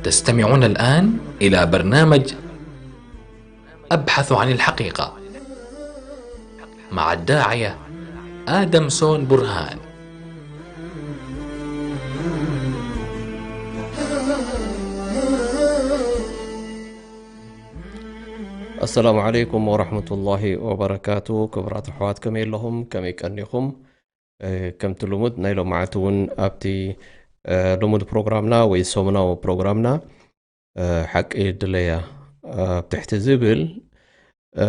تستمعون الآن إلى برنامج أبحث عن الحقيقة مع الداعية آدمسون برهان. السلام عليكم ورحمة الله وبركاته. ክቡራት ኣሕዋት፣ ከመይ ኣለኹም? ከመይ ቀኒኹም? እ፣ ከምቲ ልሙድ ናይ ሎማዓንቲ እውን ኣብቲ፣ እ፣ ልሙድ ፕሮግራምና ወይ ሰሙናዊ ፕሮግራምና፣ እ፣ ሓቂ ድለያ ኣብ ትሕቲ ዝብል፣ እ፣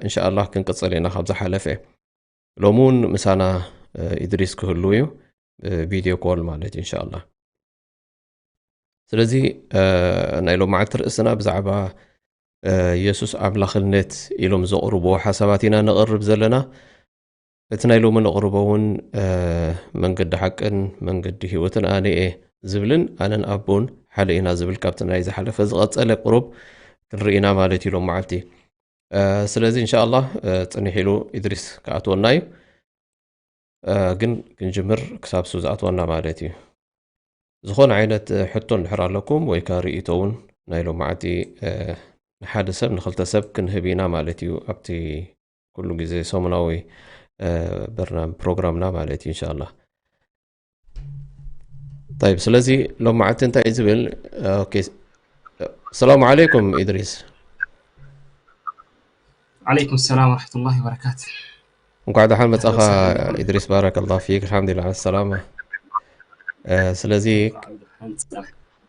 እንሻኣላህ ክንቅጽል ኢና ካብ ዝሓለፈ። ሎሚ እውን ምሳና፣ እ፣ ኢድሪስ ክህሉ እዩ፣ እ፣ ቪድዮ ኮል ማለት እዩ እንሻኣላህ። ስለዚ፣ እ፣ ናይ ሎማዓንቲ ርእስና ብዛዕባ፣ እ፣ የሱስ ኣምላኽነት ኢሎም ዘቕርብዎ ሓሳባት ኢና ነቕርብ ዘለና። እቲ ናይ ሎሚ ነቕርቦ እውን፣ እ፣ መንገዲ ሓቅን መንገዲ ህይወትን ኣነ እየ ዝብልን ኣነን ኣቦን ሓደ ኢና ዝብል ካብቲ ናይ ዝሓለፈ ዝቐጸለ ቁሩብ ክንርኢ ኢና ማለት እዩ ሎማዓንቲ። እ፣ ስለዚ እንሻኣላህ፣ እ፣ ጽንሕ ኢሉ ኢድሪስ ክኣትወና እዩ። እ፣ ግን ክንጅምር ክሳብ እሱ ዝኣትወና ማለት እዩ። ዝኾነ ዓይነት፣ እ፣ ሕቶ እንድሕር ኣለኩም ወይ ከኣ ርእይቶ እውን ናይ ሎማዓንቲ፣ እ፣ ንሓደ ሰብ ንኽልተ ሰብ ክንህብ ኢና ማለት እዩ። ኣብቲ ኩሉ ግዜ ሰሙናዊ፣ እ፣ በርናም-፣ ፕሮግራምና ማለት እዩ እንሻኣላህ። طيب፣ ስለዚ ሎማዓንቲ እንታይ እዩ ዝብል? ኦኬ። ሰላሙ ዓለይኩም ኢድሪስ። ዓለይኩም ሰላም ወረሕመቱላሂ ወበረካቱ። እንኳዕ ደሓን መጻኻ ኢድሪስ፣ ባረከላሁ ፊክ። ኣልሓምዱሊላህ ዓለ ሰላማ። እ፣ ስለዚ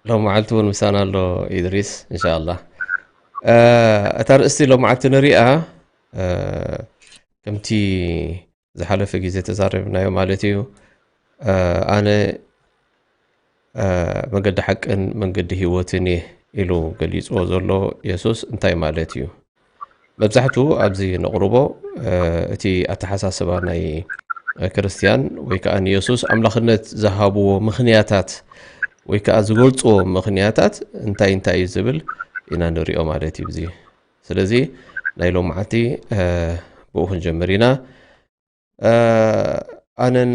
ሎማዓንቲ እውን ምሳና ኣሎ ኢድሪስ፣ እንሻኣላህ። እ፣ እታ ርእስቲ ሎማዓንቲ ንሪኣ፣ እ፣ ከምቲ ዝሓለፈ ግዜ ተዛሪብናዮ ማለት እዩ። እ፣ ኣነ፣ እ፣ መገዲ ሓቅን መንገዲ ህይወትን እየ ኢሉ ገሊጽዎ ዘሎ የሱስ እንታይ ማለት እዩ? መብዛሕትኡ ኣብዚ ነቕርቦ፣ እ፣ እቲ ኣተሓሳስባ ናይ ክርስትያን ወይ ከኣ ንየሱስ ኣምላኽነት ዝሃብዎ ምኽንያታት ወይ ከኣ ዝገልጽዎ ምኽንያታት እንታይ እንታይ እዩ ዝብል ኢና ንሪኦ ማለት እዩ። እዚ ስለዚ ናይ ሎማዓንቲ፣ እ፣ ብኡ ክንጀምር ኢና። እ፣ ኣነን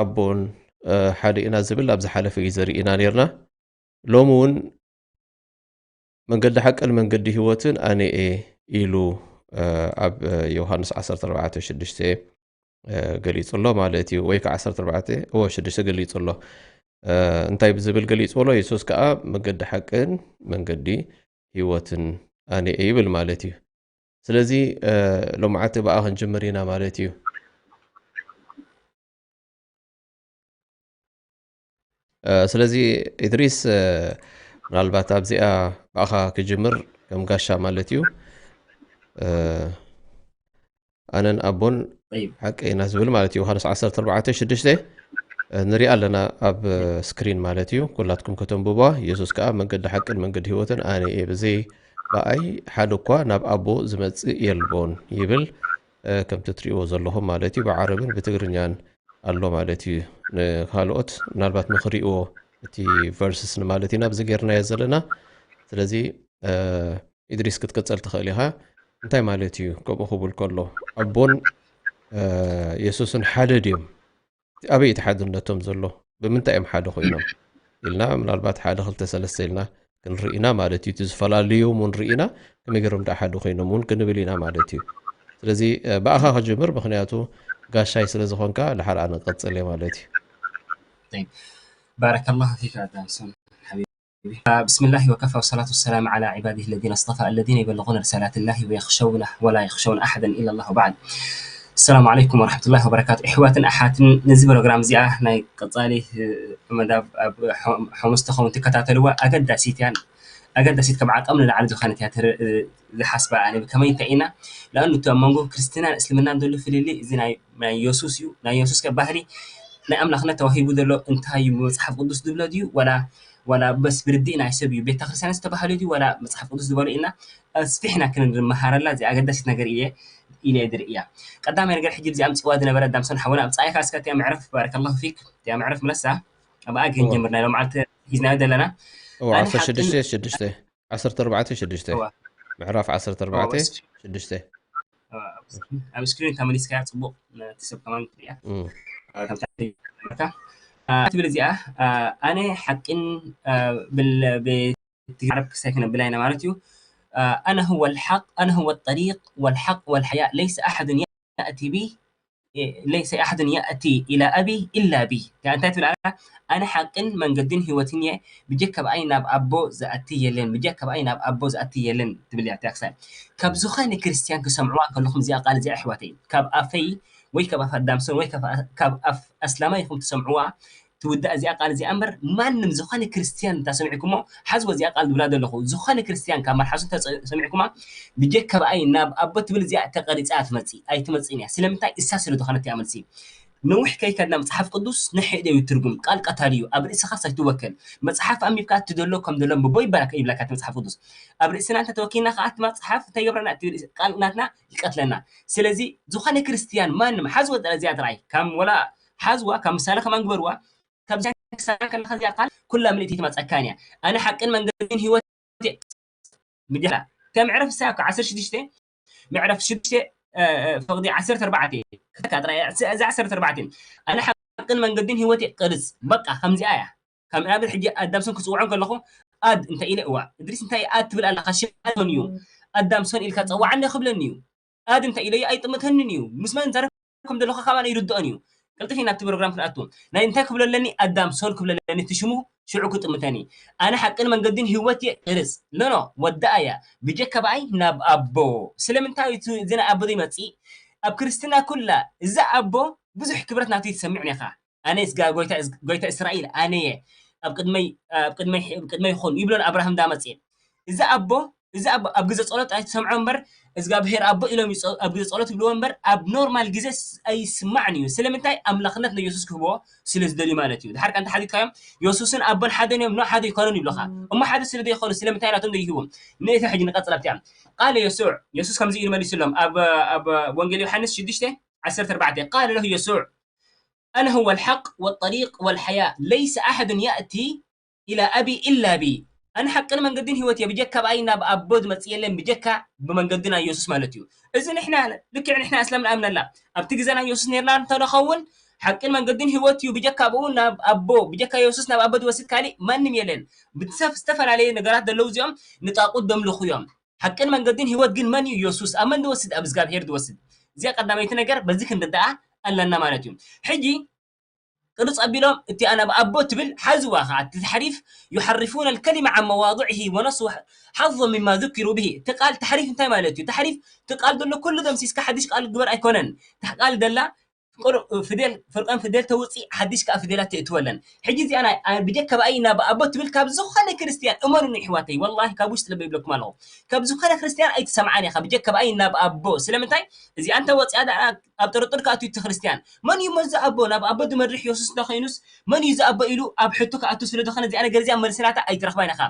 ኣቦን፣ እ፣ ሓደ ኢና ዝብል ኣብ ዝሓለፈ ግዜ ርኢና ኔርና። ሎሚ እውን መንገዲ ሓቅን መንገዲ ህይወትን ኣነ እየ ኢሉ፣ እ፣ ኣብ፣ እ፣ ዮሃንስ ዓሰርተ ኣርባዕተ ሽዱሽተ፣ እ፣ ገሊጹ ኣሎ ማለት እዩ። ወይ ከዓ ዓሰርተ ኣርባዕተ፣ እወ፣ ሽዱሽተ ገሊጹ ኣሎ። እ፣ እንታይ ብዝብል ገሊጹ ኣሎ? የሱስ ከዓ መንገዲ ሓቅን መንገዲ ህይወትን ኣነ እየ ይብል ማለት እዩ። ስለዚ፣ እ፣ ሎማዓንቲ ብኣ ክንጅምር ኢና ማለት እዩ። እ፣ ስለዚ ኢድሪስ፣ እ፣ ምናልባት ኣብዚኣ ብኣኻ ክጅምር ከም ጋሻ ማለት እዩ። እ፣ ኣነን ኣቦን ጠይብ። ሓቂ ኢና ዝብል ማለት እዩ። ዮሃንስ ዓሰርተ ኣርባዕተ ሽዱሽተ፣ እ፣ ንሪኣ ኣለና ኣብ፣ እ፣ ስክሪን ማለት እዩ። ኩላትኩም ከተንብቧ። የሱስ ከኣ መንገዲ ሓቅን መንገዲ ህይወትን ኣነ እየ፣ ብዘይ ብኣይ ሓደ እኳ ናብ ኣቦ ዝመጽእ የልቦን ይብል። እ፣ ከምቲ ትሪእዎ ዘለኹም ማለት እዩ። ብዓረብን ብትግርኛን ኣሎ ማለት እዩ። ንኻልኦት ምናልባት ንኽሪእዎ እቲ ቨርስስ ንማለት ኢና ኣብዚ ጌርናዮ ዘለና። ስለዚ፣ እ፣ ኢድሪስ ክትቅጽል ትኽእል ኢኻ። እንታይ ማለት እዩ ከምኡ ክብል ከሎ? ኣቦን፣ እ፣ የሱስን ሓደ ድዮም? ኣበይ እቲ ሓድነቶም ዘሎ? ብምንታይ እዮም ሓደ ኮይኖም? ኢልና ምናልባት ሓደ ክልተ ሰለስተ ኢልና ክንርኢ ኢና ማለት እዩ። እቲ ዝፈላለዮም እውን ርኢና ከመይ ገይሮም ደኣ ሓደ ኮይኖም እውን ክንብል ኢና ማለት እዩ። ስለዚ፣ እ፣ ብኣኻ ክጅምር፣ ምኽንያቱ ጋሻይ ስለ ዝኾንካ፣ ድሓር ኣነ ክቐጽል እየ ማለት እዩ። طيب. بارك الله فيك أدم سون حبيبي. بسم الله وكفى والصلاة والسلام على عباده الذين اصطفى الذين يبلغون رسالات الله ويخشونه ولا يخشون أحدا إلا الله وبعد. السلام عليكم ورحمة الله وبركاته. ኣሕዋትን ኣሓትን፣ ነዚ ፕሮግራም እዚኣ ናይ ቀጻሊ፣ እ፣ መዳብ ኣብ ሖ-፣ ሓሙስ ተኸውን ትከታተልዋ ኣገዳሲት እያ። ኣገዳሲት ካብ ዓቐም ንላዕሊ ዝኾነት እያ ትር- ዝሓስባ። ኣነ ብከመይ እንታይ ኢና? ንኣብነት ኣብ መንጎ ክርስትናን እስልምናን ዘሎ ፍልልይ እዚ ናይ ናይ የሱስ እዩ። ናይ የሱስ ከ ባህሪ ናይ ኣምላኽነት ተዋሂቡ ዘሎ እንታይ እዩ? መጽሓፍ ቅዱስ ዝብሎ ድዩ ዋላ ዋላ በስ ብርድእ ናይ ሰብ እዩ? ቤተ ክርስቲያን ዝተባህለ ድዩ ዋላ መጽሓፍ ቅዱስ ዝበሎ ኢልና ኣስፊሕና ክንመሃረላ እዚ ኣገዳሲት ነገር እየ ኢለ ዝርእያ። ቀዳማይ ነገር ሕጂ ብዚኣ ኣምጽዋ ዝነበረ ዳምሶን ሓወና ኣብ ጻይኻ እስከ እቲኣ መዕረፍ ባረከላሁ ፊክ እቲኣ መዕረፍ ምለሳ ኣብኣ ክንጀምር ናይ ሎም ዓልቲ ሒዝናዮ ዘለና እዋ ዓሰርተ ሽዱሽተ ሽዱሽተ ዓሰርተ ኣርባዕተ ሽዱሽተ ምዕራፍ ዓሰርተ ኣርባዕተ ሽዱሽተ ኣብ ስክሪን ተመሊስካያ ጽቡቕ ነቲ ሰብ ከማን ትሪያ ትብል እዚኣ ኣነ ሓቅን ዓረብ ክሳይ ክነብላ ኢና ማለት እዩ أنا هو الحق أنا هو الطريق والحق والحياة ليس أحد يأتي بي ليس أحد يأتي إلى أبي إلا بي እንታይ ትብል ኣላ ኣነ ሓቅን መንገድን ህይወትን እየ ብጀካ ብኣይ ናብ ኣቦ ዝኣቲ የለን ብጀካ ብኣይ ናብ ኣቦ ዝኣቲ የለን ትብል እያ ክሳይ ካብ ዝኾነ ክርስትያን ክሰምዕዋ ከለኹም እዚኣ ቃል እዚኣ ኣሕዋተይ ካብ ኣፈይ ወይ ካብ ኣፍ ኣዳምሶን ወይ ካብ ኣፍ ኣስላማይ ኢኹም ትሰምዕዋ ትውዳእ እዚኣ ቃል እዚኣ እምበር ማንም ዝኾነ ክርስትያን እንታ ሰሚዕኩሞ ሓዝወ እዚኣ ቃል ዝብላ ዘለኹ ዝኾነ ክርስትያን ካብ መልሓሱ እንተ ሰሚዕኩማ ብጀካ ብኣይ ናብ ኣቦ ትብል እዚኣ ተቀሪፃ ትመፂ ኣይትመፅን እያ ስለምንታይ እሳ ስለ ዝኾነት እያ መልሲ ነዊሕ ከይከድና መፅሓፍ ቅዱስ ንሕደ እዩ ትርጉም ቃል ቀታሊ እዩ ኣብ ርእስኻስ ኣይትወከል መፅሓፍ ኣንቢብካ እቲ ዘሎ ከም ዘሎ ምቦ ይበላካ ይብላካ እቲ መፅሓፍ ቅዱስ ኣብ ርእስና እንተተወኪልና ከዓ እቲ መፅሓፍ እንታይ ይገብረና እቲ ቃል ናትና ይቀትለና ስለዚ ዝኾነ ክርስትያን ማንም ሓዝወ እዚኣ ትርኣይ ከም ወላ ሓዝዋ ካብ ምሳሌ ከማን ግበርዋ ካብዚኣ ክሳራ ከለካ እዚኣ ቃል ኩላ ምልእቲ ትመፀካን እያ ኣነ ሓቅን መንገድን ህይወት ምድላ እታ ምዕረፍ እሳ እኮ ዓሰርተ ሽዱሽተ ምዕረፍ ሽዱሽተ ፈቅዲ ዓሰርተ ኣርባዕተ ከተካ ጥራይ እዚ ዓሰርተ ኣርባዕተ ኣነ ሓቅን መንገድን ህይወት ቅርፅ በቃ ከምዚኣ እያ ካብ ንኣብነት ሕጂ ኣዳምሶን ክፅውዖም ከለኹ ኣድ እንተ ኢለ እዋ እድሪስ እንታይ ኣድ ትብል ኣለካ ሽም ኣድ እዩ ኣዳምሶን ኢልካ ፀዋዓኒ ክብለኒ እዩ ኣድ እንታይ ኢለዮ ኣይጥምተንን እዩ ምስ መን ዘረብ ከም ዘለኹ ካባና ይርድኦን እዩ ቅልጥፍ ናብቲ ፕሮግራም ክንኣቱ ናይ እንታይ ክብሎ ኣለኒ ኣዳም ሶል ክብሎ ኣለኒ እቲ ሽሙ ሽዑ ክጥምተኒ ኣነ ሓቅን መንገድን ህይወት እየ ቅርፅ ኖኖ ወዳኣ እያ ብጀካ ብኣይ ናብ ኣቦ ስለምንታይ እቲ እዚ ናይ ኣቦ ዘይመፅእ ኣብ ክርስትና ኩላ እዚ ኣቦ ብዙሕ ክብረት ናብቲ ትሰምዕ ኔኻ ኣነ ስጋ ጎይታ እስራኤል ኣነ እየ ኣብ ቅድመይ ይኹን ይብሎ ንኣብርሃም እንዳመፅእ እዚ ኣቦ እዚ ኣብ ግዜ ፀሎት ኣይትሰምዖ እምበር እግዚኣብሄር ኣቦ ኢሎም ኣብ ግዜ ፀሎት ይብልዎ እምበር ኣብ ኖርማል ግዜ ኣይስማዕን እዩ ስለምንታይ ኣምላኽነት ንየሱስ ክህብዎ ስለ ዝደልዩ ማለት እዩ ድሓር ከ እንተሓቲትካዮም የሱስን ኣቦን ሓደ እዮም ኖ ሓደ ይኮኑን ይብሉካ እሞ ሓደ ስለ ዘይኮኑ ስለምንታይ ናቶም ዘይህቡ ንእተ ሕጂ ንቀፅል ኣብቲያ ቃለ የሱዕ የሱስ ከምዚ ኢሉ መሊሱሎም ኣብ ወንጌል ዮሃንስ ሽዱሽተ ዓሰርተ ኣርባዕተ ቃለ ለሁ የሱዕ أنا هو الحق والطريق والحياة ليس أحد يأتي إلى أبي إلا بي ኣነ ሓቅን መንገድን ህይወት እየ ብጀካ ብኣይ ናብ ኣቦ ዝመፅእ የለን ብጀካ ብመንገዲ ናይ የሱስ ማለት እዩ እዚ ንሕና ልክዕ ንሕና እስላም ንኣምነላ ኣብቲ ግዜ ናይ የሱስ ነርና እንተንኸውን ሓቅን መንገድን ህይወት እዩ ብጀካ ብኡ ናብ ኣቦ ብጀካ የሱስ ናብ ኣቦ ዝወስድ ካሊእ ማንም የለን ብሰብ ዝተፈላለየ ነገራት ዘለዉ እዚኦም ንጣቁት ደምልኹ እዮም ሓቅን መንገድን ህይወት ግን መን እዩ የሱስ ኣብ መን ዝወስድ ኣብ እግዚኣብሄር ዝወስድ እዚኣ ቀዳመይቲ ነገር በዚ ክንርዳኣ ኣለና ማለት እዩ ሕጂ ቅርጽ ኣቢሎም እቲ ኣነ ኣብ ኣቦ ትብል ሓዝዋ ኸዓ እቲ ተሕሪፍ يحرفون الكلمة عن مواضعه ونسوا حظا مما ذكروا به እቲ ቃል ተሕሪፍ እንታይ ማለት እዩ ተሕሪፍ እቲ ቃል ዘሎ ኩሉ ደምሲስካ ሓድሽ ቃል ግበር ኣይኮነን እታ ቃል ደላ ፍደል ፍርቀን ፍደል ተውፅእ ሓድሽ ከዓ ፍደላት ተእትወለን ሕጂ እዚኣ ናይ ብጀካ ብኣይ ናብ ኣቦ ትብል ካብ ዝኾነ ክርስትያን እመኑኒ ይሕዋተይ ወላሂ ካብ ውሽጢ ልበ ይብለኩም ኣለኹ ካብ ዝኾነ ክርስትያን ኣይትሰምዓን ኢኻ ብጀካ ብኣይ ናብ ኣቦ ስለምንታይ እዚኣ እንተ ወፅያ ደኣ ኣብ ጥርጥር ክኣቱ እቲ ክርስትያን መን እዩ መዚ ኣቦ ናብ ኣቦ ዝመርሕ የሱስ እንተኮይኑስ መን እዩ ዝኣቦ ኢሉ ኣብ ሕቶ ክኣቱ ስለ ዝኾነ እዚኣ ነገር እዚኣ መልስናታ ኣይትረኽባን ኢኻ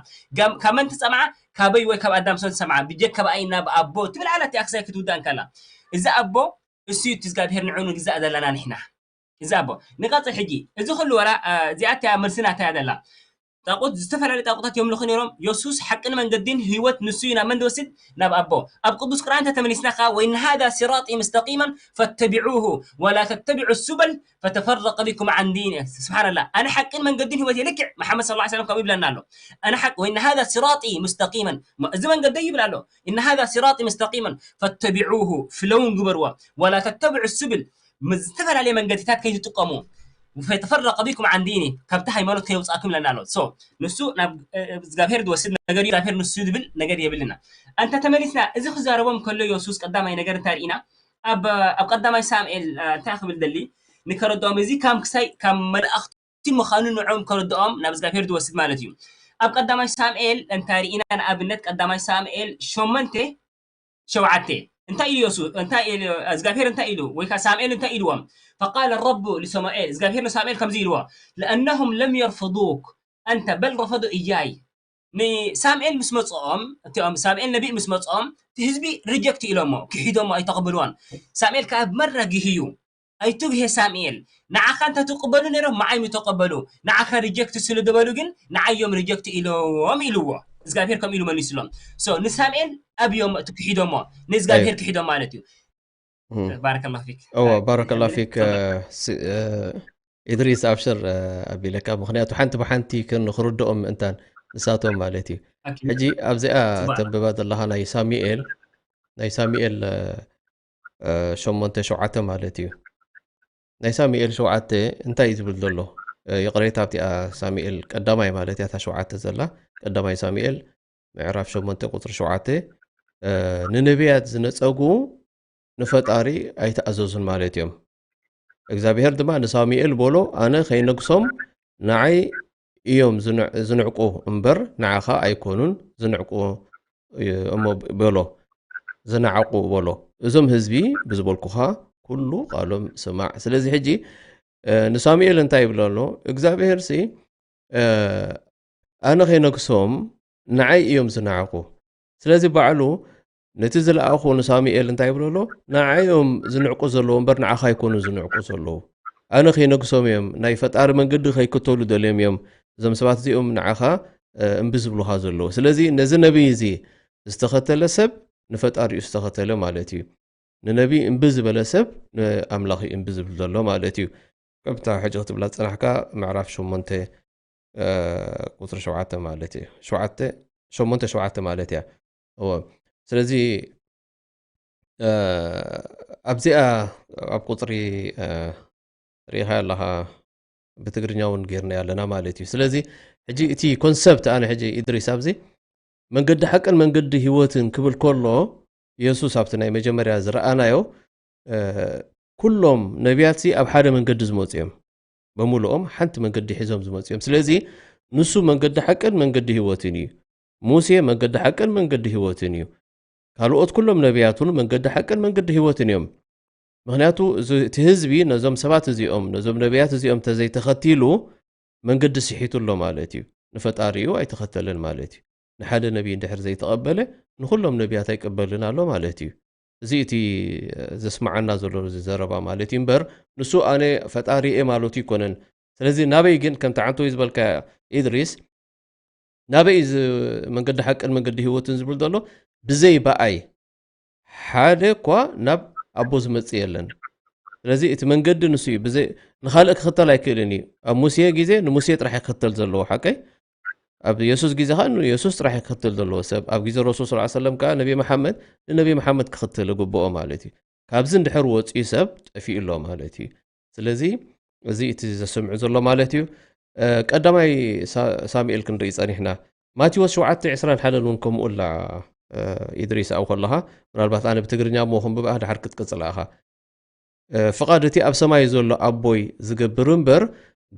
ካብ መን ትሰምዓ ካበይ ወይ ካብ ኣዳም ሰን ትሰምዓ ብጀካ ብኣይ ናብ ኣቦ ትብል ኣላ እቲኣ ክሳይ ክትውዳእ እንከላ እዚ ኣቦ እሱ እዩ እቲ እግዚኣብሄር ንዑ ንግዛእ ዘለና ንሕና እዚ ኣቦ ንቐፅል ሕጂ እዚ ኩሉ ወላ እዚኣ እቲኣ መልስናታ እያ ዘላ ጣቁት ዝተፈላለዩ ጣቁታት የምልኹ ነይሮም የሱስ ሓቅን መንገድን ህይወት ንሱ እዩ ናብ መን ዝወስድ ናብ ኣቦ ኣብ ቅዱስ ቁርኣን እንተ ተመሊስና ከዓ ወኢነ ሃዛ ሲራጢ ሙስተቂመን ፈተቢዑሁ ወላ ተተቢዑ ሱበል ፈተፈረቀ ቢኩም ዓን ዲኒ ስብሓንላ ኣነ ሓቅን መንገድን ህይወት እየ ልክዕ መሓመድ ስለ ሰለም ከምኡ ይብለና ኣሎ ኣነ ሓቅ ወኢነ ሃዛ ሲራጢ ሙስተቂመን እዚ መንገደይ ይብል ኣሎ እነ ሃዛ ሲራጢ ሙስተቂመን ፈተቢዑሁ ፍለውን ግበርዎ ወላ ተተብዑ ሱብል ምስ ዝተፈላለየ መንገድታት ከይትጥቀሙ ፈተፈረቀ ቢኩም ዓን ዲኒ ካብቲ ሃይማኖት ከየውፃእኩም ይለና ኣሎ ንሱ ናብ እግዚኣብሄር ዝወስድ ነገር እግዚኣብሄር ንሱ ዝብል ነገር የብልና እንተ ተመሊስና እዚ ክዛረቦም ከሎ የሱስ ቀዳማይ ነገር እንታይ ርኢና ኣብ ቀዳማይ ሳሙኤል እንታይ ክብል ደሊ ንከረድኦም እዚ ካብ ክሳይ ካብ መላእክቲ ምዃኑ ንዖም ከረድኦም ናብ እግዚኣብሄር ዝወስድ ማለት እዩ ኣብ ቀዳማይ ሳሙኤል እንተ ርኢና፣ ንኣብነት ቀዳማይ ሳሙኤል ሸሞንተ ሸውዓተ እንታይ ኢሉ የሱ እንታይ ኢሉ እግዚኣብሔር እንታይ ኢሉ ወይ ከዓ ሳሙኤል እንታይ ኢልዎም? فقال الرب لصموئيل እግዚኣብሔር ንሳሙኤል ከምዚ ኢልዎ: لأنهم لم يرفضوك أنت بل رفضوا إياي ንሳሙኤል ምስ መፅኦም እቲኦም ሳሙኤል ነቢይ ምስ መፅኦም እቲ ህዝቢ ሪጀክት ኢሎሞ ክሒዶሞ ኣይተቕብልዎን። ሳሙኤል ከዓ ብመረጊህ እዩ ኣይትጉሄ ሳሙኤል ንዓኻ እንተትቕበሉ ነይሮም ንዓይ ምተቐበሉ ንዓኻ ሪጀክት ስለ ዝበሉ ግን ንዓይ እዮም ሪጀክት ኢሎም ኢልዎ እግዚኣብሔር ከም ኢሉ መሊስሎም። ንሳሙኤል ኣብዮም እቲ ክሒዶሞ ንእግዚኣብሔር ክሒዶም ማለት እዩ። ባረከላ ፊክ እወ ባረከላ ፊክ ኢድሪስ ኣብሽር ኣቢለካ ምክንያቱ ሓንቲ ብሓንቲ ክንክርድኦም ምእንታን ንሳቶም ማለት እዩ። ሕጂ ኣብዚኣ ተንብባ ዘለካ ናይ ሳሙኤል ናይ ሳሙኤል ሸሞንተ ሸውዓተ ማለት እዩ። ናይ ሳሙኤል ሸውዓተ እንታይ እዩ ዝብል ዘሎ? ይቕሬታ ኣብቲኣ ሳሙኤል ቀዳማይ ማለት እያ እታ ሸውዓተ ዘላ ቀዳማይ ሳሙኤል ምዕራፍ ሸሞንተ ቁፅሪ ሸውዓተ ንነቢያት ዝነፀጉ ንፈጣሪ ኣይተኣዘዙን ማለት እዮም። እግዚኣብሔር ድማ ንሳሙኤል በሎ ኣነ ከይነግሶም ንዓይ እዮም ዝንዕቁ እምበር ንዓኻ ኣይኮኑን ዝንዕቁ እሞ በሎ ዝነዓቁ በሎ እዞም ህዝቢ ብዝበልኩኻ ኩሉ ቃሎም ስማዕ። ስለዚ ሕጂ ንሳሙኤል እንታይ ይብሎ ኣሎ እግዚኣብሔር ሲ ኣነ ከይነግሶም ንዓይ እዮም ዝነዓቁ። ስለዚ ባዕሉ ነቲ ዝለኣኹ ንሳሙኤል እንታይ ይብሎ ኣሎ ንዓይ እዮም ዝንዕቁ ዘለዉ እምበር ንዓኻ ኣይኮኑን ዝንዕቁ ዘለዉ። ኣነ ከይነግሶም እዮም ናይ ፈጣሪ መንገዲ ከይክተሉ ደልዮም እዮም እዞም ሰባት እዚኦም ንዓኻ እምቢ ዝብሉኻ ዘለዉ። ስለዚ ነዚ ነቢይ እዚ ዝተኸተለ ሰብ ንፈጣሪኡ ዝተኸተለ ማለት እዩ። ንነቢይ እምቢ ዝበለ ሰብ ንኣምላኽ እዩ እምቢ ዝብል ዘሎ ማለት እዩ። ከምታ ሕጂ ክትብላ ዝጸናሕካ ምዕራፍ ሸሞንተ ቁፅሪ ሸውዓተ ማለት እዩ። ሸሞንተ ሸውዓተ ማለት እያ። እወ ስለዚ ኣብዚኣ ኣብ ቁፅሪ ርኢኻ ኣለኻ ብትግርኛ እውን ጌርና ኣለና ማለት እዩ። ስለዚ ሕጂ እቲ ኮንሰፕት ኣነ ሕጂ ኢድሪስ ኣብዚ መንገዲ ሓቅን መንገዲ ህይወትን ክብል ከሎ የሱስ ኣብቲ ናይ መጀመርያ ዝረኣናዮ ኩሎም ነቢያት ኣብ ሓደ መንገዲ ዝመፁ እዮም። በሙሉኦም ሓንቲ መንገዲ ሒዞም ዝመፁ እዮም። ስለዚ ንሱ መንገዲ ሓቅን መንገዲ ህይወትን እዩ። ሙሴ መንገዲ ሓቅን መንገዲ ህይወትን እዩ። ካልኦት ኩሎም ነቢያት እውን መንገዲ ሓቅን መንገዲ ህይወትን እዮም። ምክንያቱ እቲ ህዝቢ ነዞም ሰባት እዚኦም ነዞም ነቢያት እዚኦም ተዘይተኸቲሉ መንገዲ ስሒቱ ኣሎ ማለት እዩ። ንፈጣሪኡ ኣይተኸተለን ማለት እዩ። ንሓደ ነቢይ እንድሕር ዘይተቐበለ ንኹሎም ነቢያት ኣይቀበልን ኣሎ ማለት እዩ። እዚ እቲ ዘስማዓና ዘሎ እዚ ዘረባ ማለት እዩ እምበር ንሱ ኣነ ፈጣሪ እየ ማለቱ ይኮነን። ስለዚ ናበይ ግን ከምቲ ዓንተወይ ዝበልካ ኢድሪስ ናበይ እዚ መንገዲ ሓቅን መንገዲ ህይወትን ዝብል ዘሎ ብዘይ ብኣይ ሓደ እኳ ናብ ኣቦ ዝመፅእ የለን። ስለዚ እቲ መንገዲ ንሱ እዩ። ብዘይ ንካልእ ክኽተል ኣይክእልን እዩ። ኣብ ሙሴ ግዜ ንሙሴ ጥራሕ ይክተል ዘለዎ ሓቀይ ኣብ የሱስ ግዜ ከዓ የሱስ ጥራሕ ክክተል ዘለዎ ሰብ ኣብ ግዜ ረሱል ስ ሰለም ከዓ ነቢ መሓመድ ንነቢ መሓመድ ክክተል ይግብኦ ማለት እዩ። ካብዚ እንድሕር ወፂኡ ሰብ ጠፊኡ ኣሎ ማለት እዩ። ስለዚ እዚ እቲ ዘስምዑ ዘሎ ማለት እዩ። ቀዳማይ ሳሙኤል ክንርኢ ፀኒሕና። ማቴዎስ ሸውዓተ ዕስራን ሓደን እውን ከምኡ ኣላ። ኢድሪስ ኣብኡ ከለኻ ምናልባት ኣነ ብትግርኛ እሞ ክንብባ ድሓር ክትቅፅል ኢኻ። ፍቓድ እቲ ኣብ ሰማይ ዘሎ ኣቦይ ዝገብር እምበር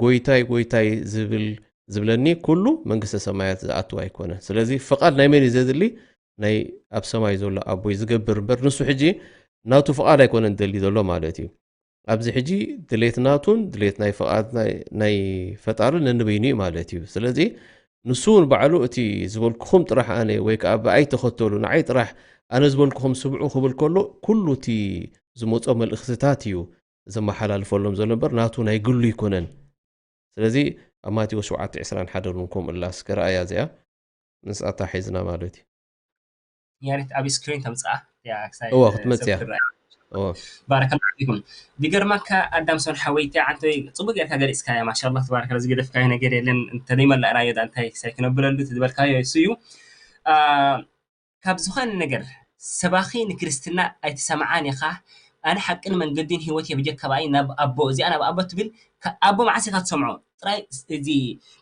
ጎይታይ ጎይታይ ዝብል ዝብለኒ ኩሉ መንግስተ ሰማያት ዝኣትው ኣይኮነን። ስለዚ ፍቓድ ናይ መን እዩ ዘድሊ? ናይ ኣብ ሰማይ ዘሎ ኣቦይ ዝገብር እምበር ንሱ ሕጂ ናቱ ፍቓድ ኣይኮነን ደሊ ዘሎ ማለት እዩ። ኣብዚ ሕጂ ድሌት ናቱን ድሌት ናይ ፍቓድ ናይ ፈጣርን ነንበይኑ እዩ ማለት እዩ። ስለዚ ንሱ እውን ባዕሉ እቲ ዝበልኩኹም ጥራሕ ኣነ ወይ ከዓ ብኣይ ተኸተሉ ንዓይ ጥራሕ ኣነ ዝበልኩኹም ስምዑ ክብል ከሎ ኩሉ እቲ ዝመፆ መልእኽትታት እዩ ዘመሓላልፈሎም ዘሎ እምበር ናቱ ናይ ግሉ ይኮነን። ስለዚ ኣብ ማቴዎስ ሸውዓተ ዕስራን ሓደን እውን ከምኡ ኣላ እስከ ረኣያ እዚኣ ምስኣታ ሒዝና ማለት እዩ። ያሪት ኣብ ስክሪን ተምፅኣ እዋ ክትመፅያ ባረከላ ፊኩም። ቢገርማካ ኣዳምሶን ሓወይተ ዓንተይ ፅቡቅ ጌርካ ገሊፅካያ ማሻላ ተባረከላ ዝገደፍካዮ ነገር የለን እንተደይመላእናዮ ዳ እንታይ ክሳይ ክነብለሉ ዝበልካዮ እሱ እዩ። ካብ ዝኾነ ነገር ሰባኺ ንክርስትና ኣይትሰምዓን ኢኻ። ኣነ ሓቅን መንገድን ህይወት የብጀካ ብኣይ ናብ ኣቦ እዚኣ ናብ ኣቦ ትብል ኣቦ መዓስ ኢኻ ትሰምዖ? ጥራይ እዚ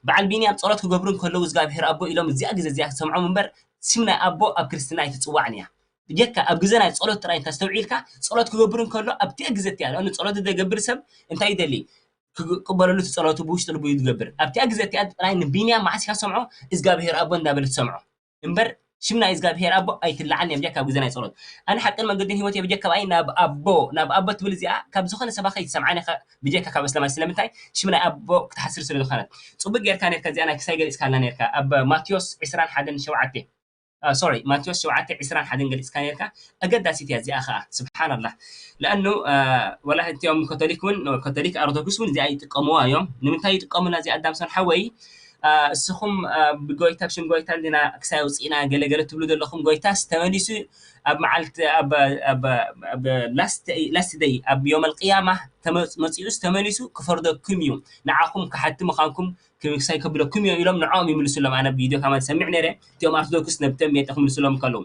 በዓል ቢንያም ጸሎት ክገብሩ እንከለዉ እግዚኣብሔር ኣቦ ኢሎም እዚኣ ግዜ እዚኣ ትሰምዖም እምበር ስም ናይ ኣቦ ኣብ ክርስትና ኣይትጽዋዕን እያ። ብጀካ ኣብ ግዜ ናይ ጸሎት ጥራይ እንተስተውዒልካ ጸሎት ክገብሩ እንከሎ ኣብቲኣ ግዜ እቲኣ ጸሎት ዘይገብር ሰብ እንታይ ይደሊ? ክቕበለሉ እቲ ጸሎቱ ብውሽጢ ልቡ እዩ ዝገብር። ኣብቲኣ ግዜ እቲኣ ጥራይ ንቢንያም መዓስ ኢኻ ትሰምዖ? እግዚኣብሄር ኣቦ እንዳበለ ትሰምዖ እምበር፣ ሽም ናይ እግዚኣብሄር ኣቦ ኣይትለዓልን እያ ብጀካ ኣብ ግዜ ናይ ጸሎት። ኣነ ሓቅን መንገድን ህይወት እየ ብጀካ ብኣይ ናብ ኣቦ ናብ ኣቦ ትብል እዚኣ ካብ ዝኾነ ሰባ ከይትሰምዓን ኢኻ ብጀካ ካብ እስላማይ። ስለምንታይ? ሽም ናይ ኣቦ ክትሓስር ስለ ዝኾነት። ጽቡቅ ጌርካ ኔርካ እዚኣ ናይ ክሳይ ገሊጽካልና ኔርካ ኣብ ማቴዎስ ዕስራን ሓደን ሸውዓተ። ሶሪ፣ ማቴዎስ ሸውዓተ ዕስራን ሓደን ገሊጽካ ኔርካ። ኣገዳሲት እያ እዚኣ ኸኣ። ስብሓንላህ። ለኣኑ ወላ እቲኦም ኮቶሊክ እውን ኮቶሊክ ኣርቶዶክስ እውን እዚኣ ይጥቀምዋ እዮም። ንምንታይ ይጥቀሙላ እዚኣ ኣዳምሶን ሓወይ? እስኹም ብጎይታ ብሽም ጎይታ ዲና ክሳይ ኣውፅእና ገለገለ ትብሉ ዘለኹም፣ ጎይታስ ተመሊሱ ኣብ መዓልቲ ኣብ ላስት ደይ ኣብ ዮም ኣልቅያማ መፂኡስ ተመሊሱ ክፈርደኩም እዩ፣ ንዓኹም ክሓቲ ምዃንኩም ክሳይ ከብለኩም እዮ ኢሎም ንዕኦም ይምልሱሎም። ኣነ ቪድዮ ካማ ዝሰምዕ ነይረ፣ እቲኦም ኣርቶዶክስ ነብተን ቤተ ክምልሱሎም ከለዉ።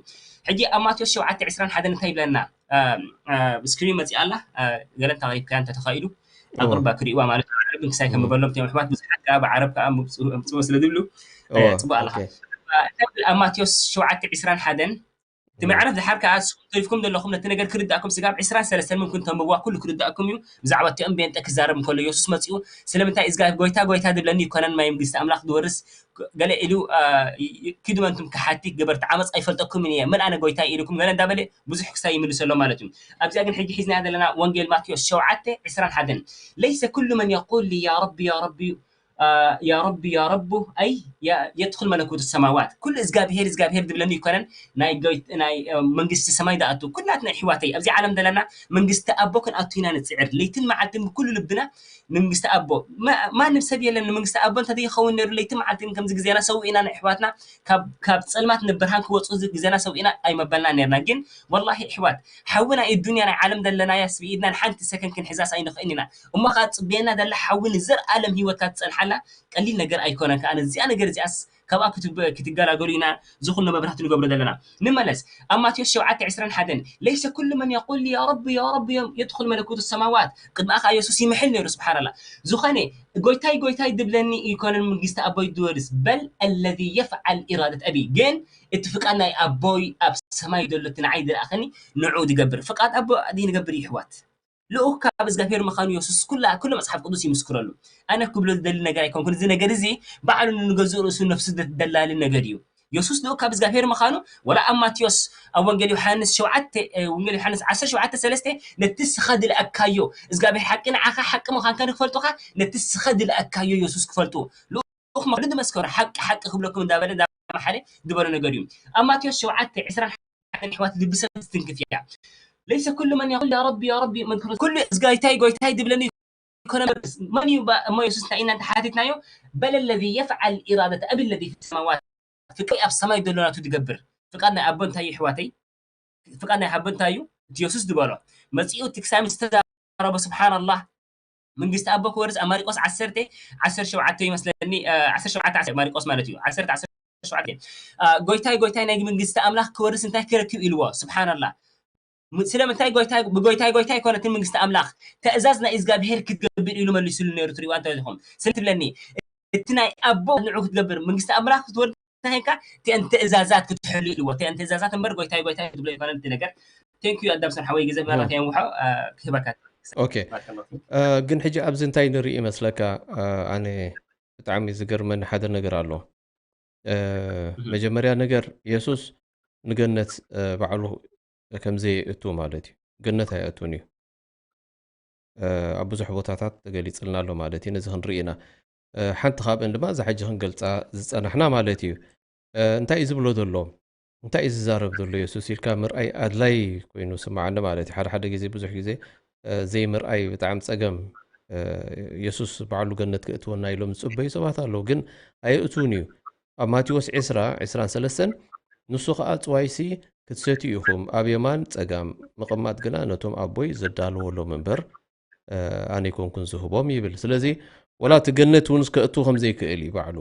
ሕጂ ኣብ ማቴዎስ ሸውዓተ ዕስራን ሓደን እንታይ ይብለና? ስክሪን መፂኣ ኣላ፣ ገለን ተቕሪብካያ እንተተኻኢሉ ኣቕርባ ክርእዋ ማለት እዩ። ዓረብን ክሳይ ከምበሎም እቲኦም ኣሕዋት ብዙሓት ከዓ ብዓረብ ከዓ ምፅዎ ስለ ዝብሉ። ፅቡቅ ኣለካ። ኣብ ማቴዎስ ሸውዓተ ዕስራን ሓደን እቲ መዕረፍ ድሓር ከኣ ንስኹም ተሪፍኩም ዘለኹም ነቲ ነገር ክርዳእኩም ስጋብ ዕስራን ሰለስተን ምምክን ተንብብዋ ኩሉ ክርዳእኩም እዩ። ብዛዕባ እቲ እምቤንጠ ክዛረብ እንከሎ የሱስ መጺኡ ስለምንታይ እግዚኣብሔር ጎይታ ጎይታ ድብለኒ ይኮነን ማይ መንግስቲ ኣምላኽ ድወርስ ገለ ኢሉ ክድመንቱም ክሓቲ ገበርቲ ዓመፅ ኣይፈልጠኩምን እየ መን ኣነ ጎይታ ኢልኩም ገለ እንዳበለ ብዙሕ ክሳይ ይምልሰሎ ማለት እዩ። ኣብዚኣ ግን ሕጂ ሒዝናያ ዘለና ወንጌል ማቴዎስ ሸውዓተ ዕስራን ሓደን ለይሰ ኩሉ መን የቁል ሊ ያ ረቢ ያ ረቢ ያ ረቢ ያ ረቡ ኣይ የድኹል መለኩት ሰማዋት ኩሉ እግዚኣብሄር እግዚኣብሄር ዝብለኒ ይኮነን ናይ መንግስቲ ሰማይ ዝኣቱ ኩላትና ኣሕዋተይ ኣብዚ ዓለም ዘለና መንግስቲ ኣቦ ክንኣቱ ኢና ንፅዕር ለይትን መዓልትን ብኩሉ ልብና መንግስቲ ኣቦ ማንም ሰብ የለን መንግስቲ ኣቦ እንተዘይኸውን ነሩ ለይትን መዓልትን ከምዚ ግዜና ሰው ኢና ንኣሕዋትና ካብ ፀልማት ንብርሃን ክወፁ ግዜና ሰው ኢና ኣይመበልና ነርና ግን ወላሂ ኣሕዋት ሓውና እዩ ዱንያ ናይ ዓለም ዘለናያ ስብኢድና ንሓንቲ ሰከን ክንሕዛስ ኣይንኽእልን ኢና እሞ ከዓ ፅበየና ዘላ ሓዊ ንዘርኣለም ህይወትካ ትፀንሓላ ቀሊል ነገር ኣይኮነን ከዓ ነዚኣ ነገር እዚኣስ ካብኣ ክትገላገሉ ኢና ዝኹን መብራህቲ ንገብሮ ዘለና ንመለስ ኣብ ማቴዎስ ሸውዓተ ዕስራን ሓደን ለይሰ ኩሉ መን የቁል ያ ረቢ ያ ረቢ የድኹል መለኩት ሰማዋት ቅድሚ ኣኻ የሱስ ይምሕል ነይሩ ስብሓንላ ዝኾነ ጎይታይ ጎይታይ ድብለኒ ይኮነን መንግስቲ ኣቦይ ድወርስ በል ኣለዚ የፍዓል ኢራደት ኣቢ ግን እቲ ፍቃድ ናይ ኣቦይ ኣብ ሰማይ ዘሎ እቲ ንዓይ ዝለኣኸኒ ንዑ ዝገብር ፍቃድ ኣቦ ንገብር ይሕዋት ልኡክ ካብ እግዚኣብሔር ምዃኑ የሱስ ኩላ ኩሉ መጽሓፍ ቅዱስ ይምስክረሉ። ኣነ ክብሎ ዝደሊ ነገር ኣይኮንኩን። እዚ ነገር እዚ ባዕሉ ንገዝእ ርእሱ ነፍሱ ደላሊ ነገር እዩ። የሱስ ልኡክ ካብ እግዚኣብሔር ምዃኑ ወላ ኣብ ማቴዎስ ኣብ ወንጌል ዮሓንስ ሸውዓተ ወንጌል ዮሓንስ ዓሰርተ ሸውዓተ ሰለስተ ነቲ ስኻ ድልኣካዮ እግዚኣብሔር ሓቂ ንዓኻ ሓቂ ምዃንካ ንክፈልጡኻ ነቲ ስኻ ድልኣካዮ የሱስ ክፈልጡ ልኡክ ምዃኑ ዝመስከሩ ሓቂ ሓቂ ክብለኩም እንዳበለ እንዳመሓለ ዝበሎ ነገር እዩ። ኣብ ማቴዎስ ሸውዓተ ዕስራን ሓደን ኣሕዋት ልቢ ሰብ ትንክፍ እያ። ለይሰ ኩሉ መን የቁል ያ ረቢ ያ ረቢ መን ኩሉ ጎይታይ ጎይታይ ድብለኒ ይኮነ መን እዩ እሞ የሱስ እንታይ ኢና እንተሓቲትናዮ በለ ለዚ የፍዓል ኢራደት ኣብ ለዚ ፊ ሰማዋት ፍቅሪ ኣብ ሰማይ ዘሎ ናቱ ዝገብር ፍቃድ ናይ ኣቦ እንታይ እዩ ኣሕዋተይ ፍቃድ ናይ ኣቦ እንታይ እዩ እቲ የሱስ ዝበሎ መፂኡ እቲ ክሳብ ዝተዛረቦ ስብሓንላህ መንግስቲ ኣቦ ክወርስ ኣብ ማሪቆስ ዓሰርተ ዓሰርተ ሸውዓተ ይመስለኒ ዓሰርተ ሸውዓተ ማሪቆስ ማለት እዩ ዓሰርተ ዓሰርተ ሸውዓተ ጎይታይ ጎይታይ ናይ መንግስቲ ኣምላኽ ክወርስ እንታይ ክረክብ ኢልዎ ስብሓንላ ስለምንታይ ጎይታይ ብጎይታይ ጎይታይ ኣይኮነትን መንግስቲ ኣምላኽ ተእዛዝ ናይ እግዚኣብሄር ክትገብር ኢሉ መሊሱሉ ነይሩ ትሪዋ እንተ ኢኹም ስለ ትብለኒ እቲ ናይ ኣቦ ንዑ ክትገብር መንግስቲ ኣምላኽ ክትወርድ እንታይ ኢልካ እተን ትእዛዛት ክትሕሉ ኢልዎ እተን ትእዛዛት እምበር ጎይታይ ጎይታይ ክትብሎ ኣይኮነን እቲ ነገር ቴንክ ዩ ኣዳም ሰን ሓወይ ግዜ ብመራትያ ውሖ ክህበካ ኦኬ ግን ሕጂ ኣብዚ እንታይ ንርኢ ይመስለካ ኣነ ብጣዕሚ ዝገርመኒ ሓደ ነገር ኣሎ መጀመርያ ነገር የሱስ ንገነት ባዕሉ ከምዘየእቱ ማለት እዩ ገነት ኣይኣቱን እዩ ኣብ ብዙሕ ቦታታት ተገሊፅልና ኣሎ ማለት እዩ ነዚ ክንርኢ ኢና ሓንቲ ካብአን ድማ እዛ ሕጂ ክንገልፃ ዝፀናሕና ማለት እዩ እንታይ እዩ ዝብሎ ዘሎ እንታይ እዩ ዝዛረብ ዘሎ የሱስ ኢልካ ምርኣይ ኣድላይ ኮይኑ ስማዓኒ ማለት እዩ ሓደ ሓደ ግዜ ብዙሕ ግዜ ዘይምርኣይ ብጣዕሚ ፀገም የሱስ ባዕሉ ገነት ክእትወና ኢሎም ዝፅበዩ ሰባት ኣለዉ ግን ኣየእትውን እዩ ኣብ ማቴዎስ ዕስራ ዕስራን ሰለስተን ንሱ ኸኣ ጽዋይሲ ክትሰትዩ ኢኹም፣ ኣብ የማን ጸጋም ምቕማጥ ግና ነቶም ኣቦይ ዘዳለወሎም እምበር፣ ኣነ ኣይኮንኩን ዝህቦም ይብል። ስለዚ፣ ወላ እቲ ገነት እውን ከእቱ ከም ዘይክእል እዩ ባዕሉ።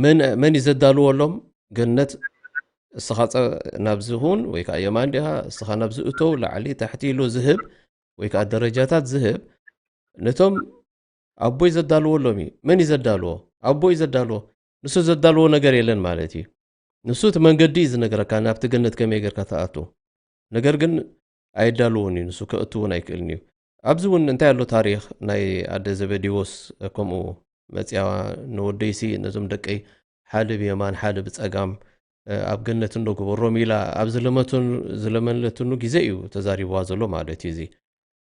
መን መን እዩ ዘዳልወሎም? ገነት እስኻ ጸ- ናብዚ ሁን ወይ ከዓ የማን ዲኻ እስኻ ናብዚ እተው ላዕሊ ታሕቲ ኢሉ ዝህብ ወይ ከዓ ደረጃታት ዝህብ ነቶም ኣቦይ ዘዳልወሎም እዩ። መን እዩ ዘዳልዎ? ኣቦ እዩ ዘዳልዎ። ንሱ ዘዳልዎ ነገር የለን ማለት እዩ። ንሱ እቲ መንገዲ እዩ ዝነግረካ ናብቲ ገነት ከመይ ጌርካ ትኣቱ። ነገር ግን ኣየዳልዎን እዩ። ንሱ ከእቱ እውን ኣይክእልን እዩ። ኣብዚ እውን እንታይ ኣሎ ታሪኽ ናይ ኣደ ዘበዲዎስ፣ ከምኡ መፅያ ንወደይሲ ነዞም ደቀይ ሓደ ብየማን ሓደ ብፀጋም ኣብ ገነት እንዶ ግበሮም ኢላ ኣብ ዝለመለትኑ ግዜ እዩ ተዛሪብዋ ዘሎ ማለት እዩ። እዚ